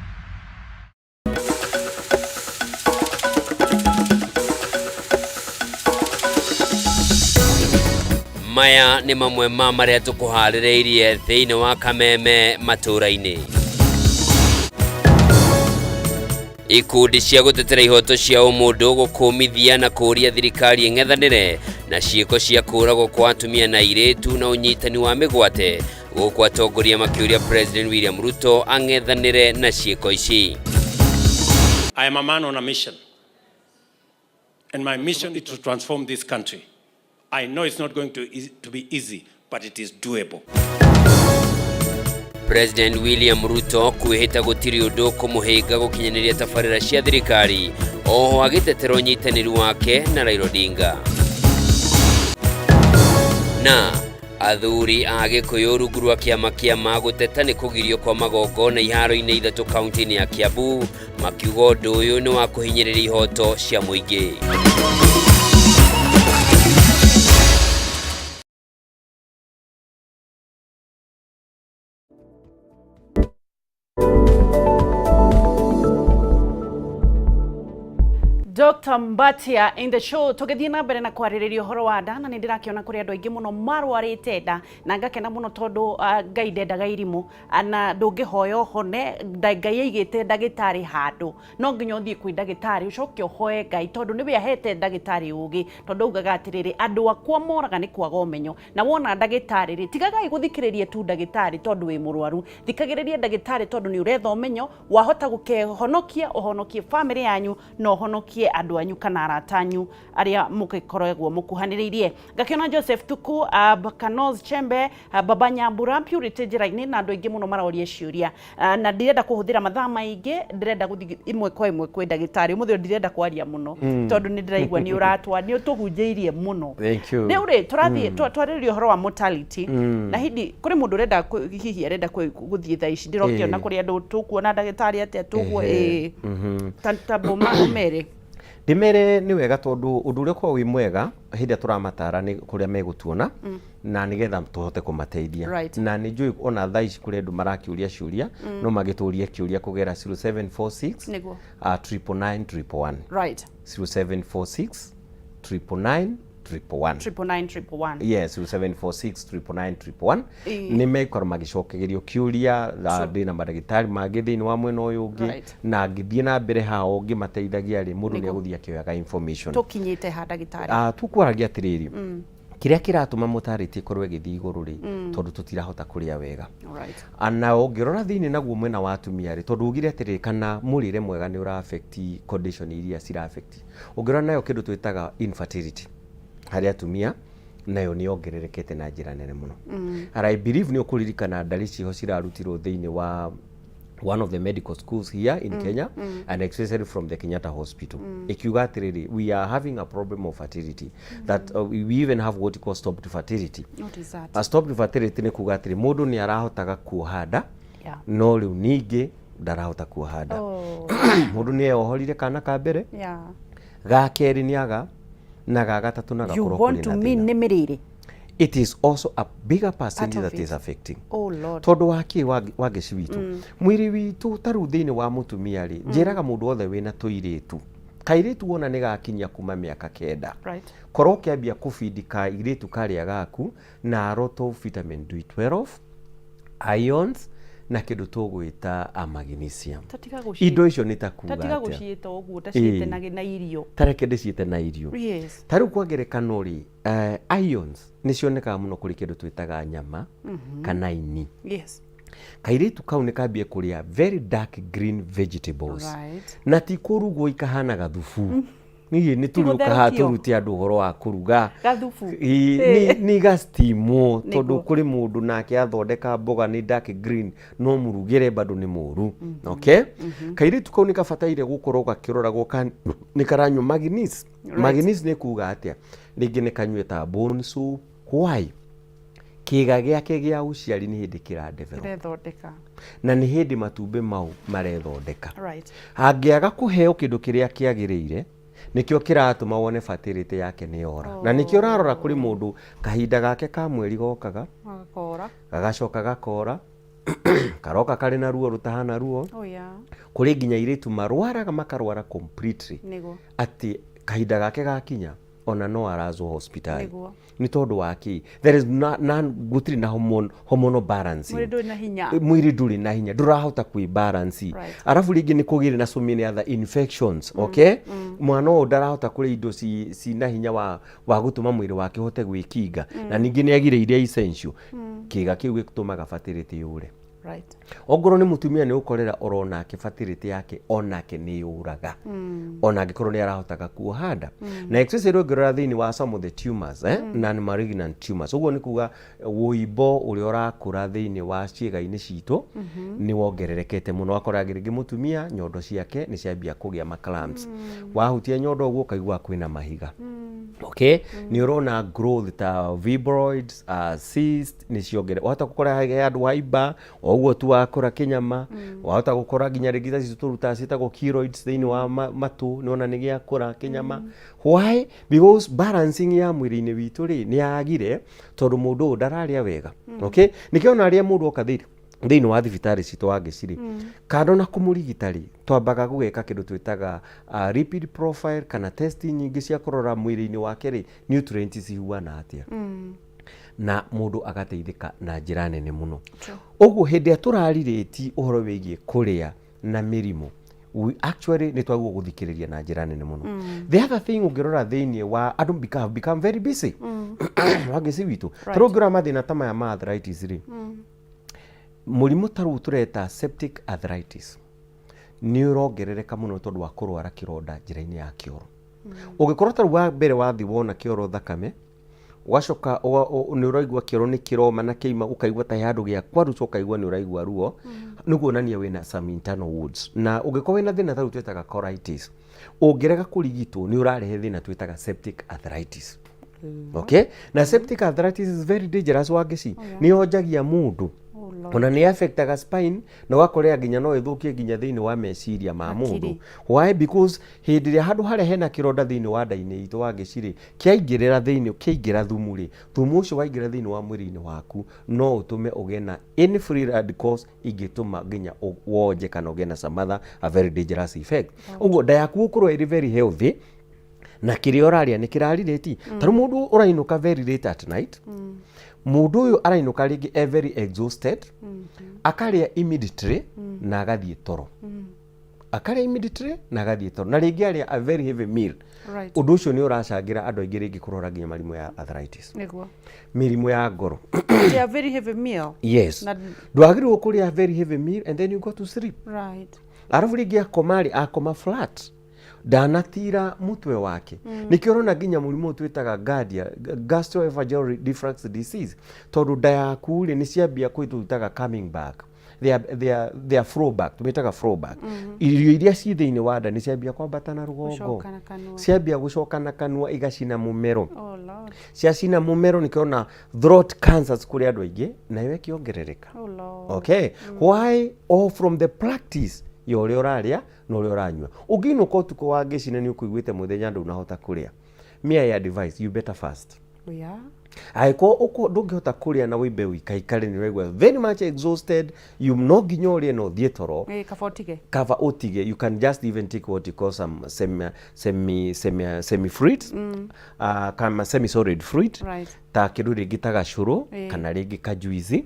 Maya nĩ mamwe ma marĩa tũkũharĩrĩirie thĩinĩ wa Kameme matũũra-inĩ. Ikundi cia gũtetera ihoto cia ũmũndũ gũkũmithia na kũũria thirikari ĩng'ethanĩre na ciĩko cia kũũragwo kwa atumia na airĩtu na ũnyitani wa mĩgwate, gũkũ atongoria makĩũria President William Ruto ang'ethanĩre na ciĩko ici. I am a man on a mission. And my mission is to transform this country. I know it's not going to be easy, but it is doable. President William Ruto kwĩhĩta gũtirĩ ũndũ kũmũhĩnga gũkinyanĩria tabarĩra cia thirikari, oho agĩtetera ũnyitanĩri wake na Raila Odinga. Na athuri a Gĩkũyũ rungu rwa kĩama kĩa gũteta nĩ kũgirio kwa magongona iharo-inĩ ithatũ kaunti-inĩ ya Kiambu, makiuga ũndũ ũyũ nĩ wa kũhinyĩrĩria ihoto cia mũingĩ. Dr. Mbatia in the show, tũgĩthiĩ na mbere na kwarĩrĩria ũhoro wa nda, na nĩ ndĩrakĩona kũrĩ andũ aingĩ mũno marwarĩte nda, na ngakena mũno tondũ Ngai ndendaga irimũ, na ndũngĩhoya ũhone. Ngai aigĩte ndagĩtarĩ handũ, no nginya ũthiĩ kwĩ ndagĩtarĩ ũcoke ũhoe Ngai, tondũ nĩwe ahete ndagĩtarĩ ũgĩ, tondũ augaga atĩrĩrĩ, andũ akwa moraga nĩ kwaga ũmenyo. Na wona ndagĩtarĩ rĩ, tigagai gũthikĩrĩria tu ndagĩtarĩ tondũ wĩ mũrwaru, thikagĩrĩria ndagĩtarĩ tondũ nĩ ũretha ũmenyo wahota gũkehonokia, ũhonokie bamĩrĩ yanyu na ũhonokie andũ anyu kana arata anyu arĩa mũgĩkoragwo mũkuhanĩrĩirie. Ngakĩona Joseph Tuku, Kanos Chembe, Baba Nyambura, Purity njĩra-inĩ, na andũ aingĩ mũno maroria ciũria. Na ndirenda kũhũthĩra mathaa maingĩ, ndĩrenda gũthiĩ ĩmwe kwa ĩmwe kwĩ ndagĩtarĩ ũmũthĩ ũyũ. Ndirenda kwaria mũno tondũ nĩ ndĩraigua nĩ ũratwa nĩ ũtũhunjĩirie mũno. Thank you. Rĩu rĩ, tũrathiĩ twarĩrĩria ũhoro wa mortality, na hindi kũrĩ mũndũ ũrenda hihi arenda gũthiĩ thaa ici, ndĩrokĩona kũrĩ andũ tũkuona ndagĩtarĩ atĩa tũguo. Ta boma ũmere. Ndĩmere nĩ wega, tondũ ũndũ ũrĩa ũkoragwo wĩ mwega hĩndĩ ĩrĩa tũramatara nĩ kũrĩa megũtuona na nĩgetha tũhote kũmateithia. Na nĩ njũĩ ona thaa ici kũrĩ andũ marakĩũria ciũria, no magĩtũrie kĩũria kũgera 0746 999 111. 0746 999 111. 999 111. Yes, 0746 999 111. Nĩ megũkorwo magĩcokegerio kĩũria na ndĩ na mandagĩtarĩ mangĩ thĩinĩ wa mwena ũyũ ũngĩ. Na ngĩthiĩ na mbere haha o ngĩmateithagia rĩ, mũndũ nĩ egũthiĩ akĩoyaga information. Tũkinyĩte ha, ndagĩtarĩ? Ah, tũkwaragia atĩrĩrĩ, kĩrĩa kĩratũma mortality ĩkorwo ĩgĩthiĩ igũrũ rĩ, tondũ tũtirahota kũrĩa wega. Na ũngĩrora thĩinĩ naguo mwena wa atumia rĩ, tondũ ugire atĩrĩrĩ, kana mũrĩre mwega nĩ ũra affect condition iria cira affect, ũngĩrora nayo kĩndũ twĩtaga infertility harĩ atumia nayo nĩ yongererekete na njĩra nene mũno. And I believe nĩ ũkũririkana ndari ciho cirarutirwo thĩinĩ wa one of the medical schools here in Kenya, and especially from the Kenyatta Hospital, ikiuga atĩrĩrĩ, we are having a problem of fertility, that we even have what we call stopped fertility. What is that? A stopped fertility nĩ kuga atĩrĩ, mũndũ nĩ arahotaga kuoha nda, no rĩu ningĩ ndarahota kuoha nda. Mũndũ nĩ eyohorire kana ka mbere, ga kerĩ nĩ aga, na ga gatatũ na You gakorwo want kũrĩ to na mean thĩna. nĩ mĩrĩre? It is also a bigger percentage Part of that is it. affecting. Oh Lord. Tondũ wa kĩ, wangeci witũ, mwĩrĩ witũ ta rĩu thĩinĩ wa mũtumia rĩ, njĩraga mũndũ wothe wĩna tũirĩtu, kairĩtu wona nĩ gakinyia kuma mĩaka 9, korwo ũkĩambia kũbindi kairĩtu karĩa gaku na a lot of vitamin B12, ions na kĩndũ tũgwĩta a magnesium. Tatiga gũciĩ- Indo icio nĩ ta kuga Tatiga atĩa? gũciĩta ũguo, taciĩte na irio. Tareke ndĩciĩte na irio. Ta rĩu kwa ngerekano rĩ, ions nĩ cionekaga mũno kũrĩ kĩndũ twĩtaga nyama kana ini. Kairĩtu kau nĩ kambie kũrĩa very dark green vegetables, na ti kũrugwo ikahana gathubu. Niĩ nĩ tũrĩũka haha gũtherũkio. tũrute andũ ũhoro wa kũruga. Gathubu. Ĩĩ, nĩ gastimwo, tondũ kũrĩ mũndũ nake athondeka mboga nĩ dark green, no mũrugĩre bado nĩ mũru. Okay, kairĩtu kau nĩ kabataire gũkorwo gakĩroragwo nĩ karanyua magnesium. Magnesium nĩ kuga atĩa? Rĩngĩ nĩ kanyue ta bone soup. Why? Kĩga gĩake gĩa ũciari nĩ hĩndĩ kĩra develop. Kĩrethondeka. Na nĩ hĩndĩ matumbĩ mau marethondeka. Angĩaga kũheo kĩndũ kĩrĩa kĩagĩrĩire, nĩkĩo kĩratũma wone fertility yake nĩ yora. Na nĩkĩo ũrarora kũrĩ mũndũ kahinda gake ka mweri gokaga, Gakora. gagacoka gakora, karoka karĩ na ruo rũtahana ruo. Kũrĩ nginya airĩtu marwaraga, makarwara completely, atĩ kahinda gake gakinya ona no arazwo hospital. Nĩ tondũ wa kĩ? There is na, gũtirĩ na hormonal balancing. Mwĩrĩ ndũrĩ na hinya. Mwĩrĩ ndũrĩ na hinya, ndũrahota kwĩ balance. Arabu rĩngĩ nĩ kũgĩrĩ na so many other infections. Okay, mwana ũyũ ndarahota kũrĩa indo cina hinya wa gũtũma mwĩrĩ wake ũhote gwĩkinga, na ningĩ nĩ agire iria essential. Kĩga kĩu gĩtũmaga fertility yũre. Ongorwo nĩ mũtumia, nĩ ũkorera oro nake fertility yake onake nĩ yũraga, ona angĩkorwo nĩ arahotaga kuoha nda. Na especially ũngĩrora thĩinĩ wa some of the tumors, non malignant tumors, ũguo nĩ kuga wũimbo ũrĩa ũrakũra thĩinĩ wa ciĩga-inĩ citũ nĩ wongererekete mũno. Wakora rĩngĩ mũtumia nyondo ciake nĩ ciambia kũgĩa ma cramps, wahutia nyondo ũguo ũkaigua kwĩna mahiga. Okay, nĩ ũrona growth ta fibroids, cyst nĩ ciongere. Wahota gũkora he handũ haimba o ũguo tu wakũra kĩnyama. Wahota gũkora nginya rĩngĩ ta icio tũrutaga ciĩtagwo keloids thĩinĩ wa matũ, nĩ wona nĩ gĩakũra kĩnyama. Why? Because balancing ya mwĩrĩ-inĩ witũ rĩ nĩ yagire, tondũ mũndũ ũyũ ndararĩa wega. Okay, nĩkĩo ona rĩrĩa mũndũ oka thĩinĩ wa thibitarĩ citũ wa ngĩcirĩ, kando na kũmũrigita rĩ, twambaga gũgeka kĩndũ twĩtaga lipid profile kana test nyingĩ cia kũrora mwĩrĩ-inĩ wake rĩ, nutrients cihuana atĩa, na mũndũ agateithĩka na njĩra nene mũno. Ũguo hĩndĩ ĩrĩa tũrarirĩti ũhoro wĩgiĩ kũrĩa na mĩrimũ, we actually nĩ twagĩrĩirwo gũthikĩrĩria na njĩra nene mũno. The other thing, ũngĩrora thĩinĩ wa andũ have become very busy, wangĩci witũ. Tarĩu ũngĩrora mathĩna ta maya ma arthritis rĩ, mũrimũ ta rĩu tũreta septic arthritis nĩ ũrongerereka mũno tondũ wa kũrwara kĩronda njĩra-inĩ ya kĩoro. Ũngĩkorwo ta rĩu wa mbere wathiĩ wona kĩoro thakame, ũgacoka nĩ ũraigua kĩoro nĩ kĩroma na kĩaima, ũkaigua ta he handũ gĩa kwaruca, ũkaigua nĩ ũraigua ruo, nĩ kuonania wĩna some internal wounds. Na ũngĩkorwo wĩna thĩna ta rĩu twĩtaga colitis, ũngĩrega kũrigitwo nĩ ũrarehe thĩna twĩtaga septic arthritis. Okay, na septic arthritis is very dangerous, wangĩci, nĩ yonjagia mũndũ. Oh Lord. Lord. Ona nĩ affectaga spine na ũgakorera nginya no ĩthũkie nginya thĩinĩ wa meciria ma mũndũ. Hakiri. Why? Because hĩndĩ ĩrĩa handũ harĩa hena kĩronda thĩinĩ wa nda-inĩ itũ wa ngĩci rĩ, kĩaingĩrĩra thĩinĩ, kĩaingĩra thumu rĩ, thumu ũcio waingĩra thĩinĩ wa mwĩrĩ-inĩ waku no ũtũme ũgĩe na any free radicals ingĩtũma nginya wonje kana ũgĩe na some other a very dangerous effect. Ũguo nda yaku gũkorwo ĩrĩ very healthy na kĩrĩa ũrarĩa nĩ kĩrarirĩti. Ta rĩu mũndũ ũrainũka very late at night, mũndũ ũyũ arainũka rĩngĩ e very exhausted, akarĩa immediately na agathiĩ toro, akarĩa immediately na agathiĩ toro, na rĩngĩ arĩa a very heavy meal. Ũndũ ũcio nĩ ũracangĩra andũ aingĩ rĩngĩ kũrwara nginya marimũ ya arthritis, mĩrimũ ya ngoro. They are very heavy meal. Yes. Ndwagĩrĩirwo kũrĩa very heavy meal and then you go to sleep. Arabu rĩngĩ akoma rĩ, akoma flat, ndanatira mũtwe wake. Nĩkĩo ũrona nginya mũrimũ ũyũ twĩtaga GERD, gastroesophageal reflux disease, tondũ nda yaku rĩ, nĩ ciambia kwĩ twĩtaga coming back, they are flow back, tũmĩtaga flow back. Irio iria ci thĩinĩ wa nda nĩ ciambia kwambata na rũgongo. Gũcoka na kanua. Ciambia gũcoka na kanua, igacina mũmero. Oh Lord. Ciacina mũmero, nĩkĩo ona throat cancers kũrĩ andũ aingĩ nayo ĩkĩongerereka. Oh Lord. Okay, why? All from the practice ya ũrĩa ũrarĩa na ũrĩa ũranyua. Ũngĩinũka ũtukũ wa ngĩcina nĩ ũkũiguĩte mũthenya ndũnahota kũrĩa, me, I advise you better fast. Angĩkorwo ndũngĩhota kũrĩa na wĩimbe ũikaikare, nĩ ũraigua very much exhausted, you no nginya ũrĩe na ũthiĩ toro. Eh, kaba ũtige. Kaba ũtige. You can just even take what you call some semi fruit, kama semi solid fruit, ta kĩndũ rĩngĩ ta gacũrũ kana rĩngĩ kajuici,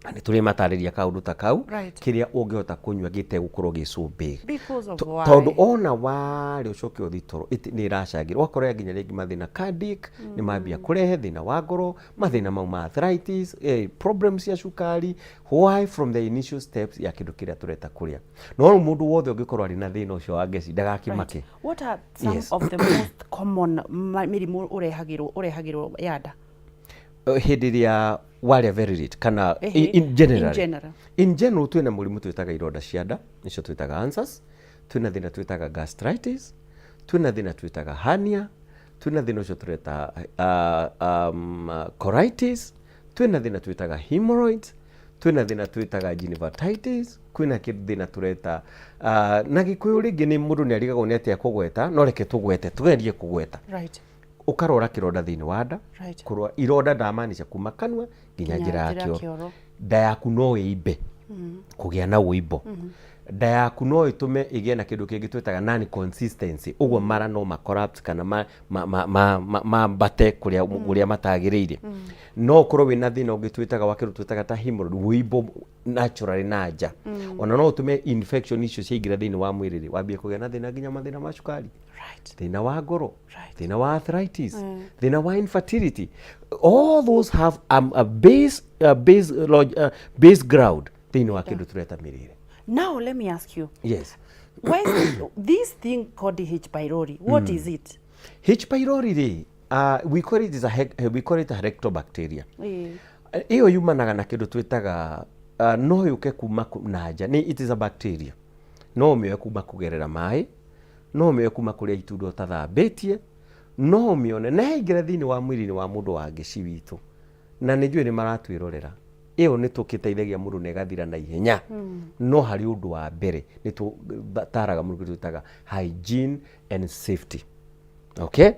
na nĩ tũrĩ matarĩria kaũndũ ta kau, kĩrĩa ũngĩhota kũnyua gĩtegũkorwo gĩ so big. Because of why? Tondũ ona warĩ ũcoke ũthiĩ toro, nĩ ĩracangĩra ũgakorera nginya rĩngĩ mathĩna cardiac nĩ mambia kũrehe thĩna wa ngoro, mathĩna mau ma arthritis, problems cia cukari. Why? From the initial steps ya kĩndũ kĩrĩa tũreta kũrĩa. No rĩu mũndũ wothe ũngĩkorwo arĩ na thĩna ũcio wa ngeci ndagakĩmake. What are some of the most common mĩrimũ ũrehagĩrwo ya nda? Hĩndĩ ĩrĩa warĩa very late kana in general? In general. In general, twĩna mũrimũ twĩtaga ironda cia nda, nĩcio twĩtaga ulcers, twĩna thĩna twĩtaga gastritis, twĩna thĩna twĩtaga hernia, twĩna thĩna ũcio tũreta colitis, twĩna thĩna twĩtaga hemorrhoids, twĩna thĩna twĩtaga gingivitis, kwĩna thĩna tũreta na Gĩkũyũ rĩngĩ nĩ mũndũ nĩ arigagwo nĩ atĩa kũgweta, no reke tũgwete, tũgerie kũgweta. Ũkarora kĩronda thĩinĩ wa nda. Kũrora ironda ndamaanisha kuma kanua nginya nginya njĩra ya njĩra ya kĩoro. Kĩoro. Nda yaku no ĩimbe, kũgĩa na ũimbo. Nda yaku no ĩtũme ĩgĩe na kĩndũ kĩngĩ twĩtaga non consistency, ũguo mara no ma collapse kana mambate kũrĩa kũrĩa matagĩrĩire. No ũkorwo wĩna thĩna ũngĩ twĩtaga wa kĩndũ twĩtaga ta hemorrhoid, ũimbo naturally na nja. Ona no ũtũme infection icio ciaingĩra thĩinĩ wa mwĩrĩ rĩ, wambie kũgĩa na thĩna nginya mathĩna ma cukari, thĩna wa ngoro, thĩna wa arthritis, thĩna wa infertility. All those have a base ground thĩinĩ wa kĩndũ tũreta mĩrĩre. Now let me ask you. Yes. Why is this thing called H. pylori? What is it? H pylori rĩ, we call it a rectobacteria. Ĩyo yumanaga na kĩndũ twĩtaga no yũke kuma na nja, nĩ it is a bacteria, no ũmĩoe kuma kũgerera maĩ, no ũmĩoe kuma kũrĩa itunda ũtathambĩtie, no ũmĩone na yaingĩra thĩinĩ wa mwĩrĩ-inĩ wa mũndũ wa ngĩci witũ, na nĩ njũĩ nĩ maratwĩrorera. Ĩyo nĩ tũkĩteithagia mũndũ na ĩgathira na ihenya. No harĩ ũndũ wa mbere nĩ tũtaraga mũndũ kĩndũ twĩtaga hygiene and safety, okay?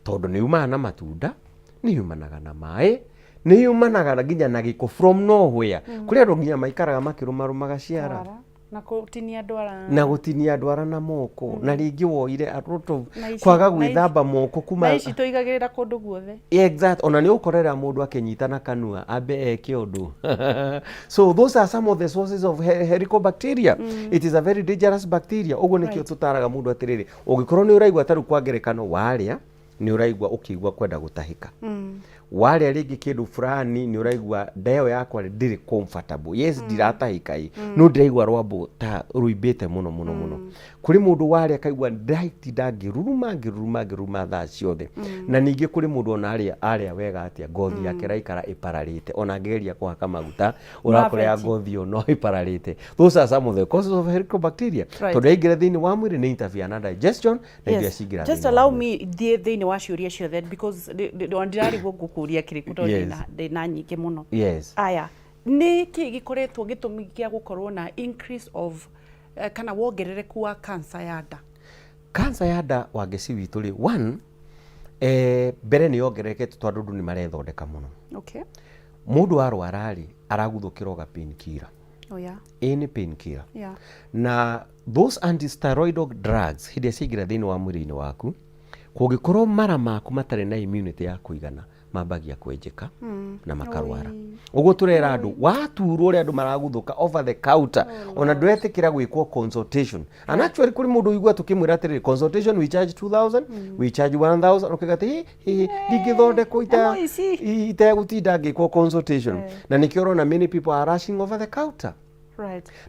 Tondũ nĩ yumanaga na matunda, nĩ yumanaga na maĩ, nĩ yumanaga nginya na gĩko from nowhere. Kũrĩ andũ nginya maikaraga makĩrũmarũmaga ciara. Ndwara. Na kũtinia ndwara. Na gũtinia ndwara na moko, na rĩngĩ woire a lot of Na kwaga gwĩthamba moko kuma na ici tũigagĩrĩra kũndũ guothe. Exact. Ona nĩ ũkorera mũndũ akĩnyita na kanua ambe eke ũndũ. So those are some of the sources of helicobacteria. It is a very dangerous bacteria. Ũguo nĩkĩo tũtaraga mũndũ atĩrĩrĩ, ũngĩkorwo nĩ ũraigua tarĩu kwa ngerekano warĩa nĩ ũraigua ũkĩigua kwenda gũtahĩka, warĩa rĩngĩ kĩndũ fulani nĩ ũraigua nda ĩyo yakwa ndĩrĩ comfortable, yes, ndiratahĩka ĩ, no ndĩraigua rwambo ta rũimbĩte mũno mũno mũno. Kũrĩ mũndũ warĩa akaigua ndĩratinda ngĩruruma ngĩruruma ngĩruruma thaa ciothe. Na ningĩ kũrĩ mũndũ ona arĩa arĩa wega atĩa, ngothi yake ĩraikara ĩpararĩte, ona angĩgeria kũhaka maguta ũrakorera Maveti. ngothi ĩyo no ĩpararĩte. Those are some of the causes of helicobacteria, tondũ yaingĩra thĩinĩ wa mwĩrĩ nĩ interfere na digestion na indo cingĩra Just thĩinĩ wa allow mwĩrĩ. me thiĩ thĩinĩ wa ciũria ciothe because ndĩrarigwo ngũkũria kĩrĩkũ tondũ ndĩna nyingĩ mũno. Aya. Nĩ kĩ gĩkoretwo gĩtũmi gĩa gũkorwo na increase of kana wongerereku wa cancer ya nda? Cancer ya nda, Wangeci witũ rĩ, one, mbere nĩ yongererekete tondũ andũ nĩ marethondeka mũno. Mũndũ arwara rĩ, araguthũkĩra o ga pain killer. Any pain killer. Na those anti-steroidal drugs, hĩndĩ ĩrĩa ciaingĩra thĩinĩ wa mwĩrĩ-inĩ waku, kũngĩkorwo mara maku matarĩ na immunity ya kũigana, mambagia kwenjeka na makarwara. Ũguo tũrera andũ waturwo ũrĩa andũ maraguthũka over the counter, ona ndũretĩkĩra gwĩkwo consultation. And actually kũrĩ mũndũ ũigua tũkĩmwĩra atĩrĩrĩ, consultation we charge 2000, we charge 1000, ũkauga atĩ hi hi, ndingĩthondekwo No ici. itegũtinda ngĩkwo consultation. Na nĩkĩo ũrona many people are rushing over the counter.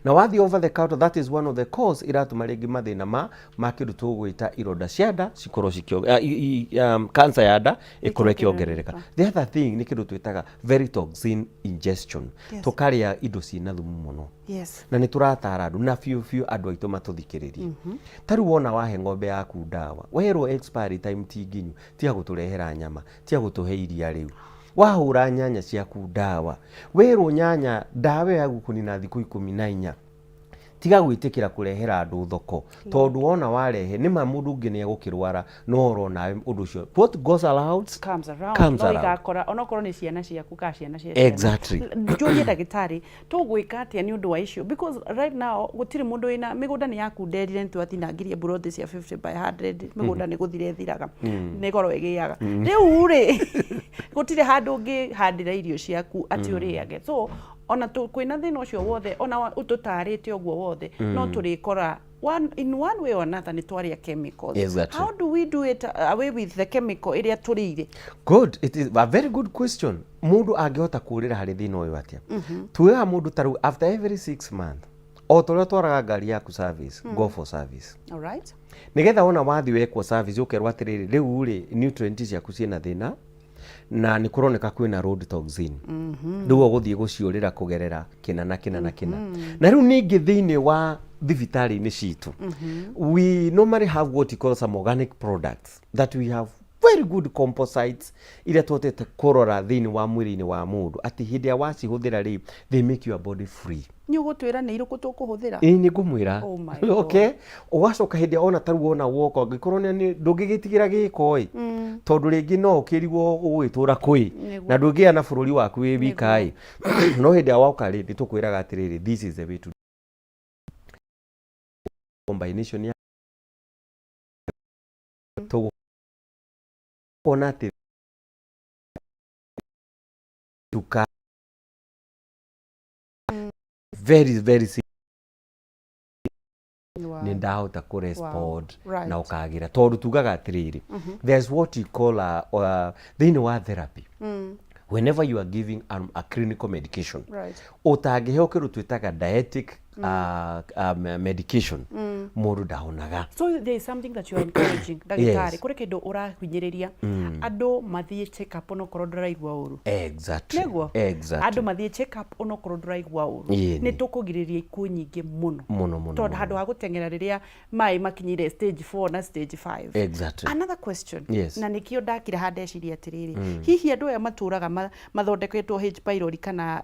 Na wathiĩ over the counter, that is one of the cause iratũma rĩngĩ mathĩna ma kĩndũ tũgwĩta ironda cia nda cikorwo cancer ya nda ĩkorwo ĩkĩongerereka. The other thing nĩ kĩndũ twĩtaga very toxin ingestion. Tũkarĩa indo ciĩna thumu mũno. Na nĩ tũratara andũ na biũ biũ andũ aitũ matũthikĩrĩrie. Ta rĩu wona wahe ng'ombe yaku ndawa, werwo expiry time ti nginyu, tiga gũtũrehera nyama, tiga gũtũhe iria. Rĩu wahũra nyanya ciaku ndawa, werwo nyanya ndawa ĩyo ya gũkũnina thikũ 14, tiga gwĩtĩkĩra kũrehera andũ thoko, tondũ wona warehe nĩ ma mũndũ ũngĩ nĩ egũkĩrwara, no oro nawe ũndũ ũcio, what goes around comes around. Comes no around. Igakora onokorwo nĩ ciana ciaku kana ciana cia ciana. Njũrie ndagĩtarĩ, tũgwĩka atĩa nĩ ũndũ wa icio? Because right now gũtirĩ mũndũ wĩna mĩgũnda. Nĩ yakunderire, nĩ twatinangirie mburoti cia 50 by 100, mĩgũnda nĩ gũthira ĩthiraga, nĩ goro ĩgĩaga. Rĩu rĩ, gũtirĩ handũ ũngĩhandĩra irio ciaku atĩ ũrĩage. So ona kwĩna thĩna ũcio wothe, ona ũtũtarĩte ũguo wothe, no tũrĩkora in one way or another nĩ twarĩa chemicals. How do we do it away with the chemical ĩrĩa tũrĩire? Good, it is a very good question. Mũndũ angĩhota kũrĩra harĩ thĩna ũyũ atĩa? Tuoyaga mũndũ ta rĩu after every 6 months, o ta ũrĩa ũtwaraga ngari yaku service, go for service. All right. Nĩgetha wona wathiĩ wekwo service, ũkerwo atĩrĩrĩ, rĩu rĩ, nutrient ciaku ciĩna thĩna na nĩ kũroneka kwĩna road toxin, rĩu ũgũthiĩ gũciũrĩra kũgerera kĩna na kĩna na kĩna. Na rĩu ningĩ thĩinĩ wa thibitarĩ-inĩ citũ, we normally have what we call some organic products that we have, very good composites iria tuhotete kũrora thĩinĩ wa mwĩrĩ-inĩ wa mũndũ, atĩ hĩndĩ ĩrĩa wacihũthĩra rĩ, they make your body free. Nĩ ũgũtwĩra nĩ irĩkũ tũkũhũthĩra? Ĩĩ, nĩ ngũmwĩra. Oh my God. Okay, ũgacoka hĩndĩ ĩrĩa ona tarĩu wona woka, ũngĩkorwo ndũngĩgĩtigĩra gĩko ĩ, tondũ rĩngĩ no ũkĩrigwo ũgũgĩtũra kũĩ na ndũngĩgĩa na bũrũri waku wĩ wika ĩ, no hĩndĩ ĩrĩa woka rĩ, nĩ tũkwĩraga atĩrĩrĩ, this is the way to combination ya tũgũkona atĩ tuka very very nĩ ndahota kũ respond na ũkagĩra, tondũ tugaga atĩrĩrĩ, there's what you call thĩinĩ wa therapy, whenever you are giving a clinical medication, ũtangĩheo kĩndũ twĩtaga dietic medication, mũndũ ndahonaga. So there is something that you are encouraging, ndagĩtarĩ? Yes. Kũrĩ kĩndũ ũrahinyĩrĩria andũ mathiĩ check up onokorwo ndũraigua ũru? Exactly. Nĩguo? Exactly. Andũ mathiĩ check up onokorwo ndũraigua ũru. Ĩni. Nĩ tũkũgirĩrĩria ikuũ nyingĩ mũno. Mũno, mũno, Tondũ mũno. handũ ha gũteng'era rĩrĩa maĩ makinyire stage 4 na stage 5. Another question. Na nĩkĩo ndakira handeciria atĩrĩrĩ, hihi andũ aya matũraga mathondeketwo H pylori kana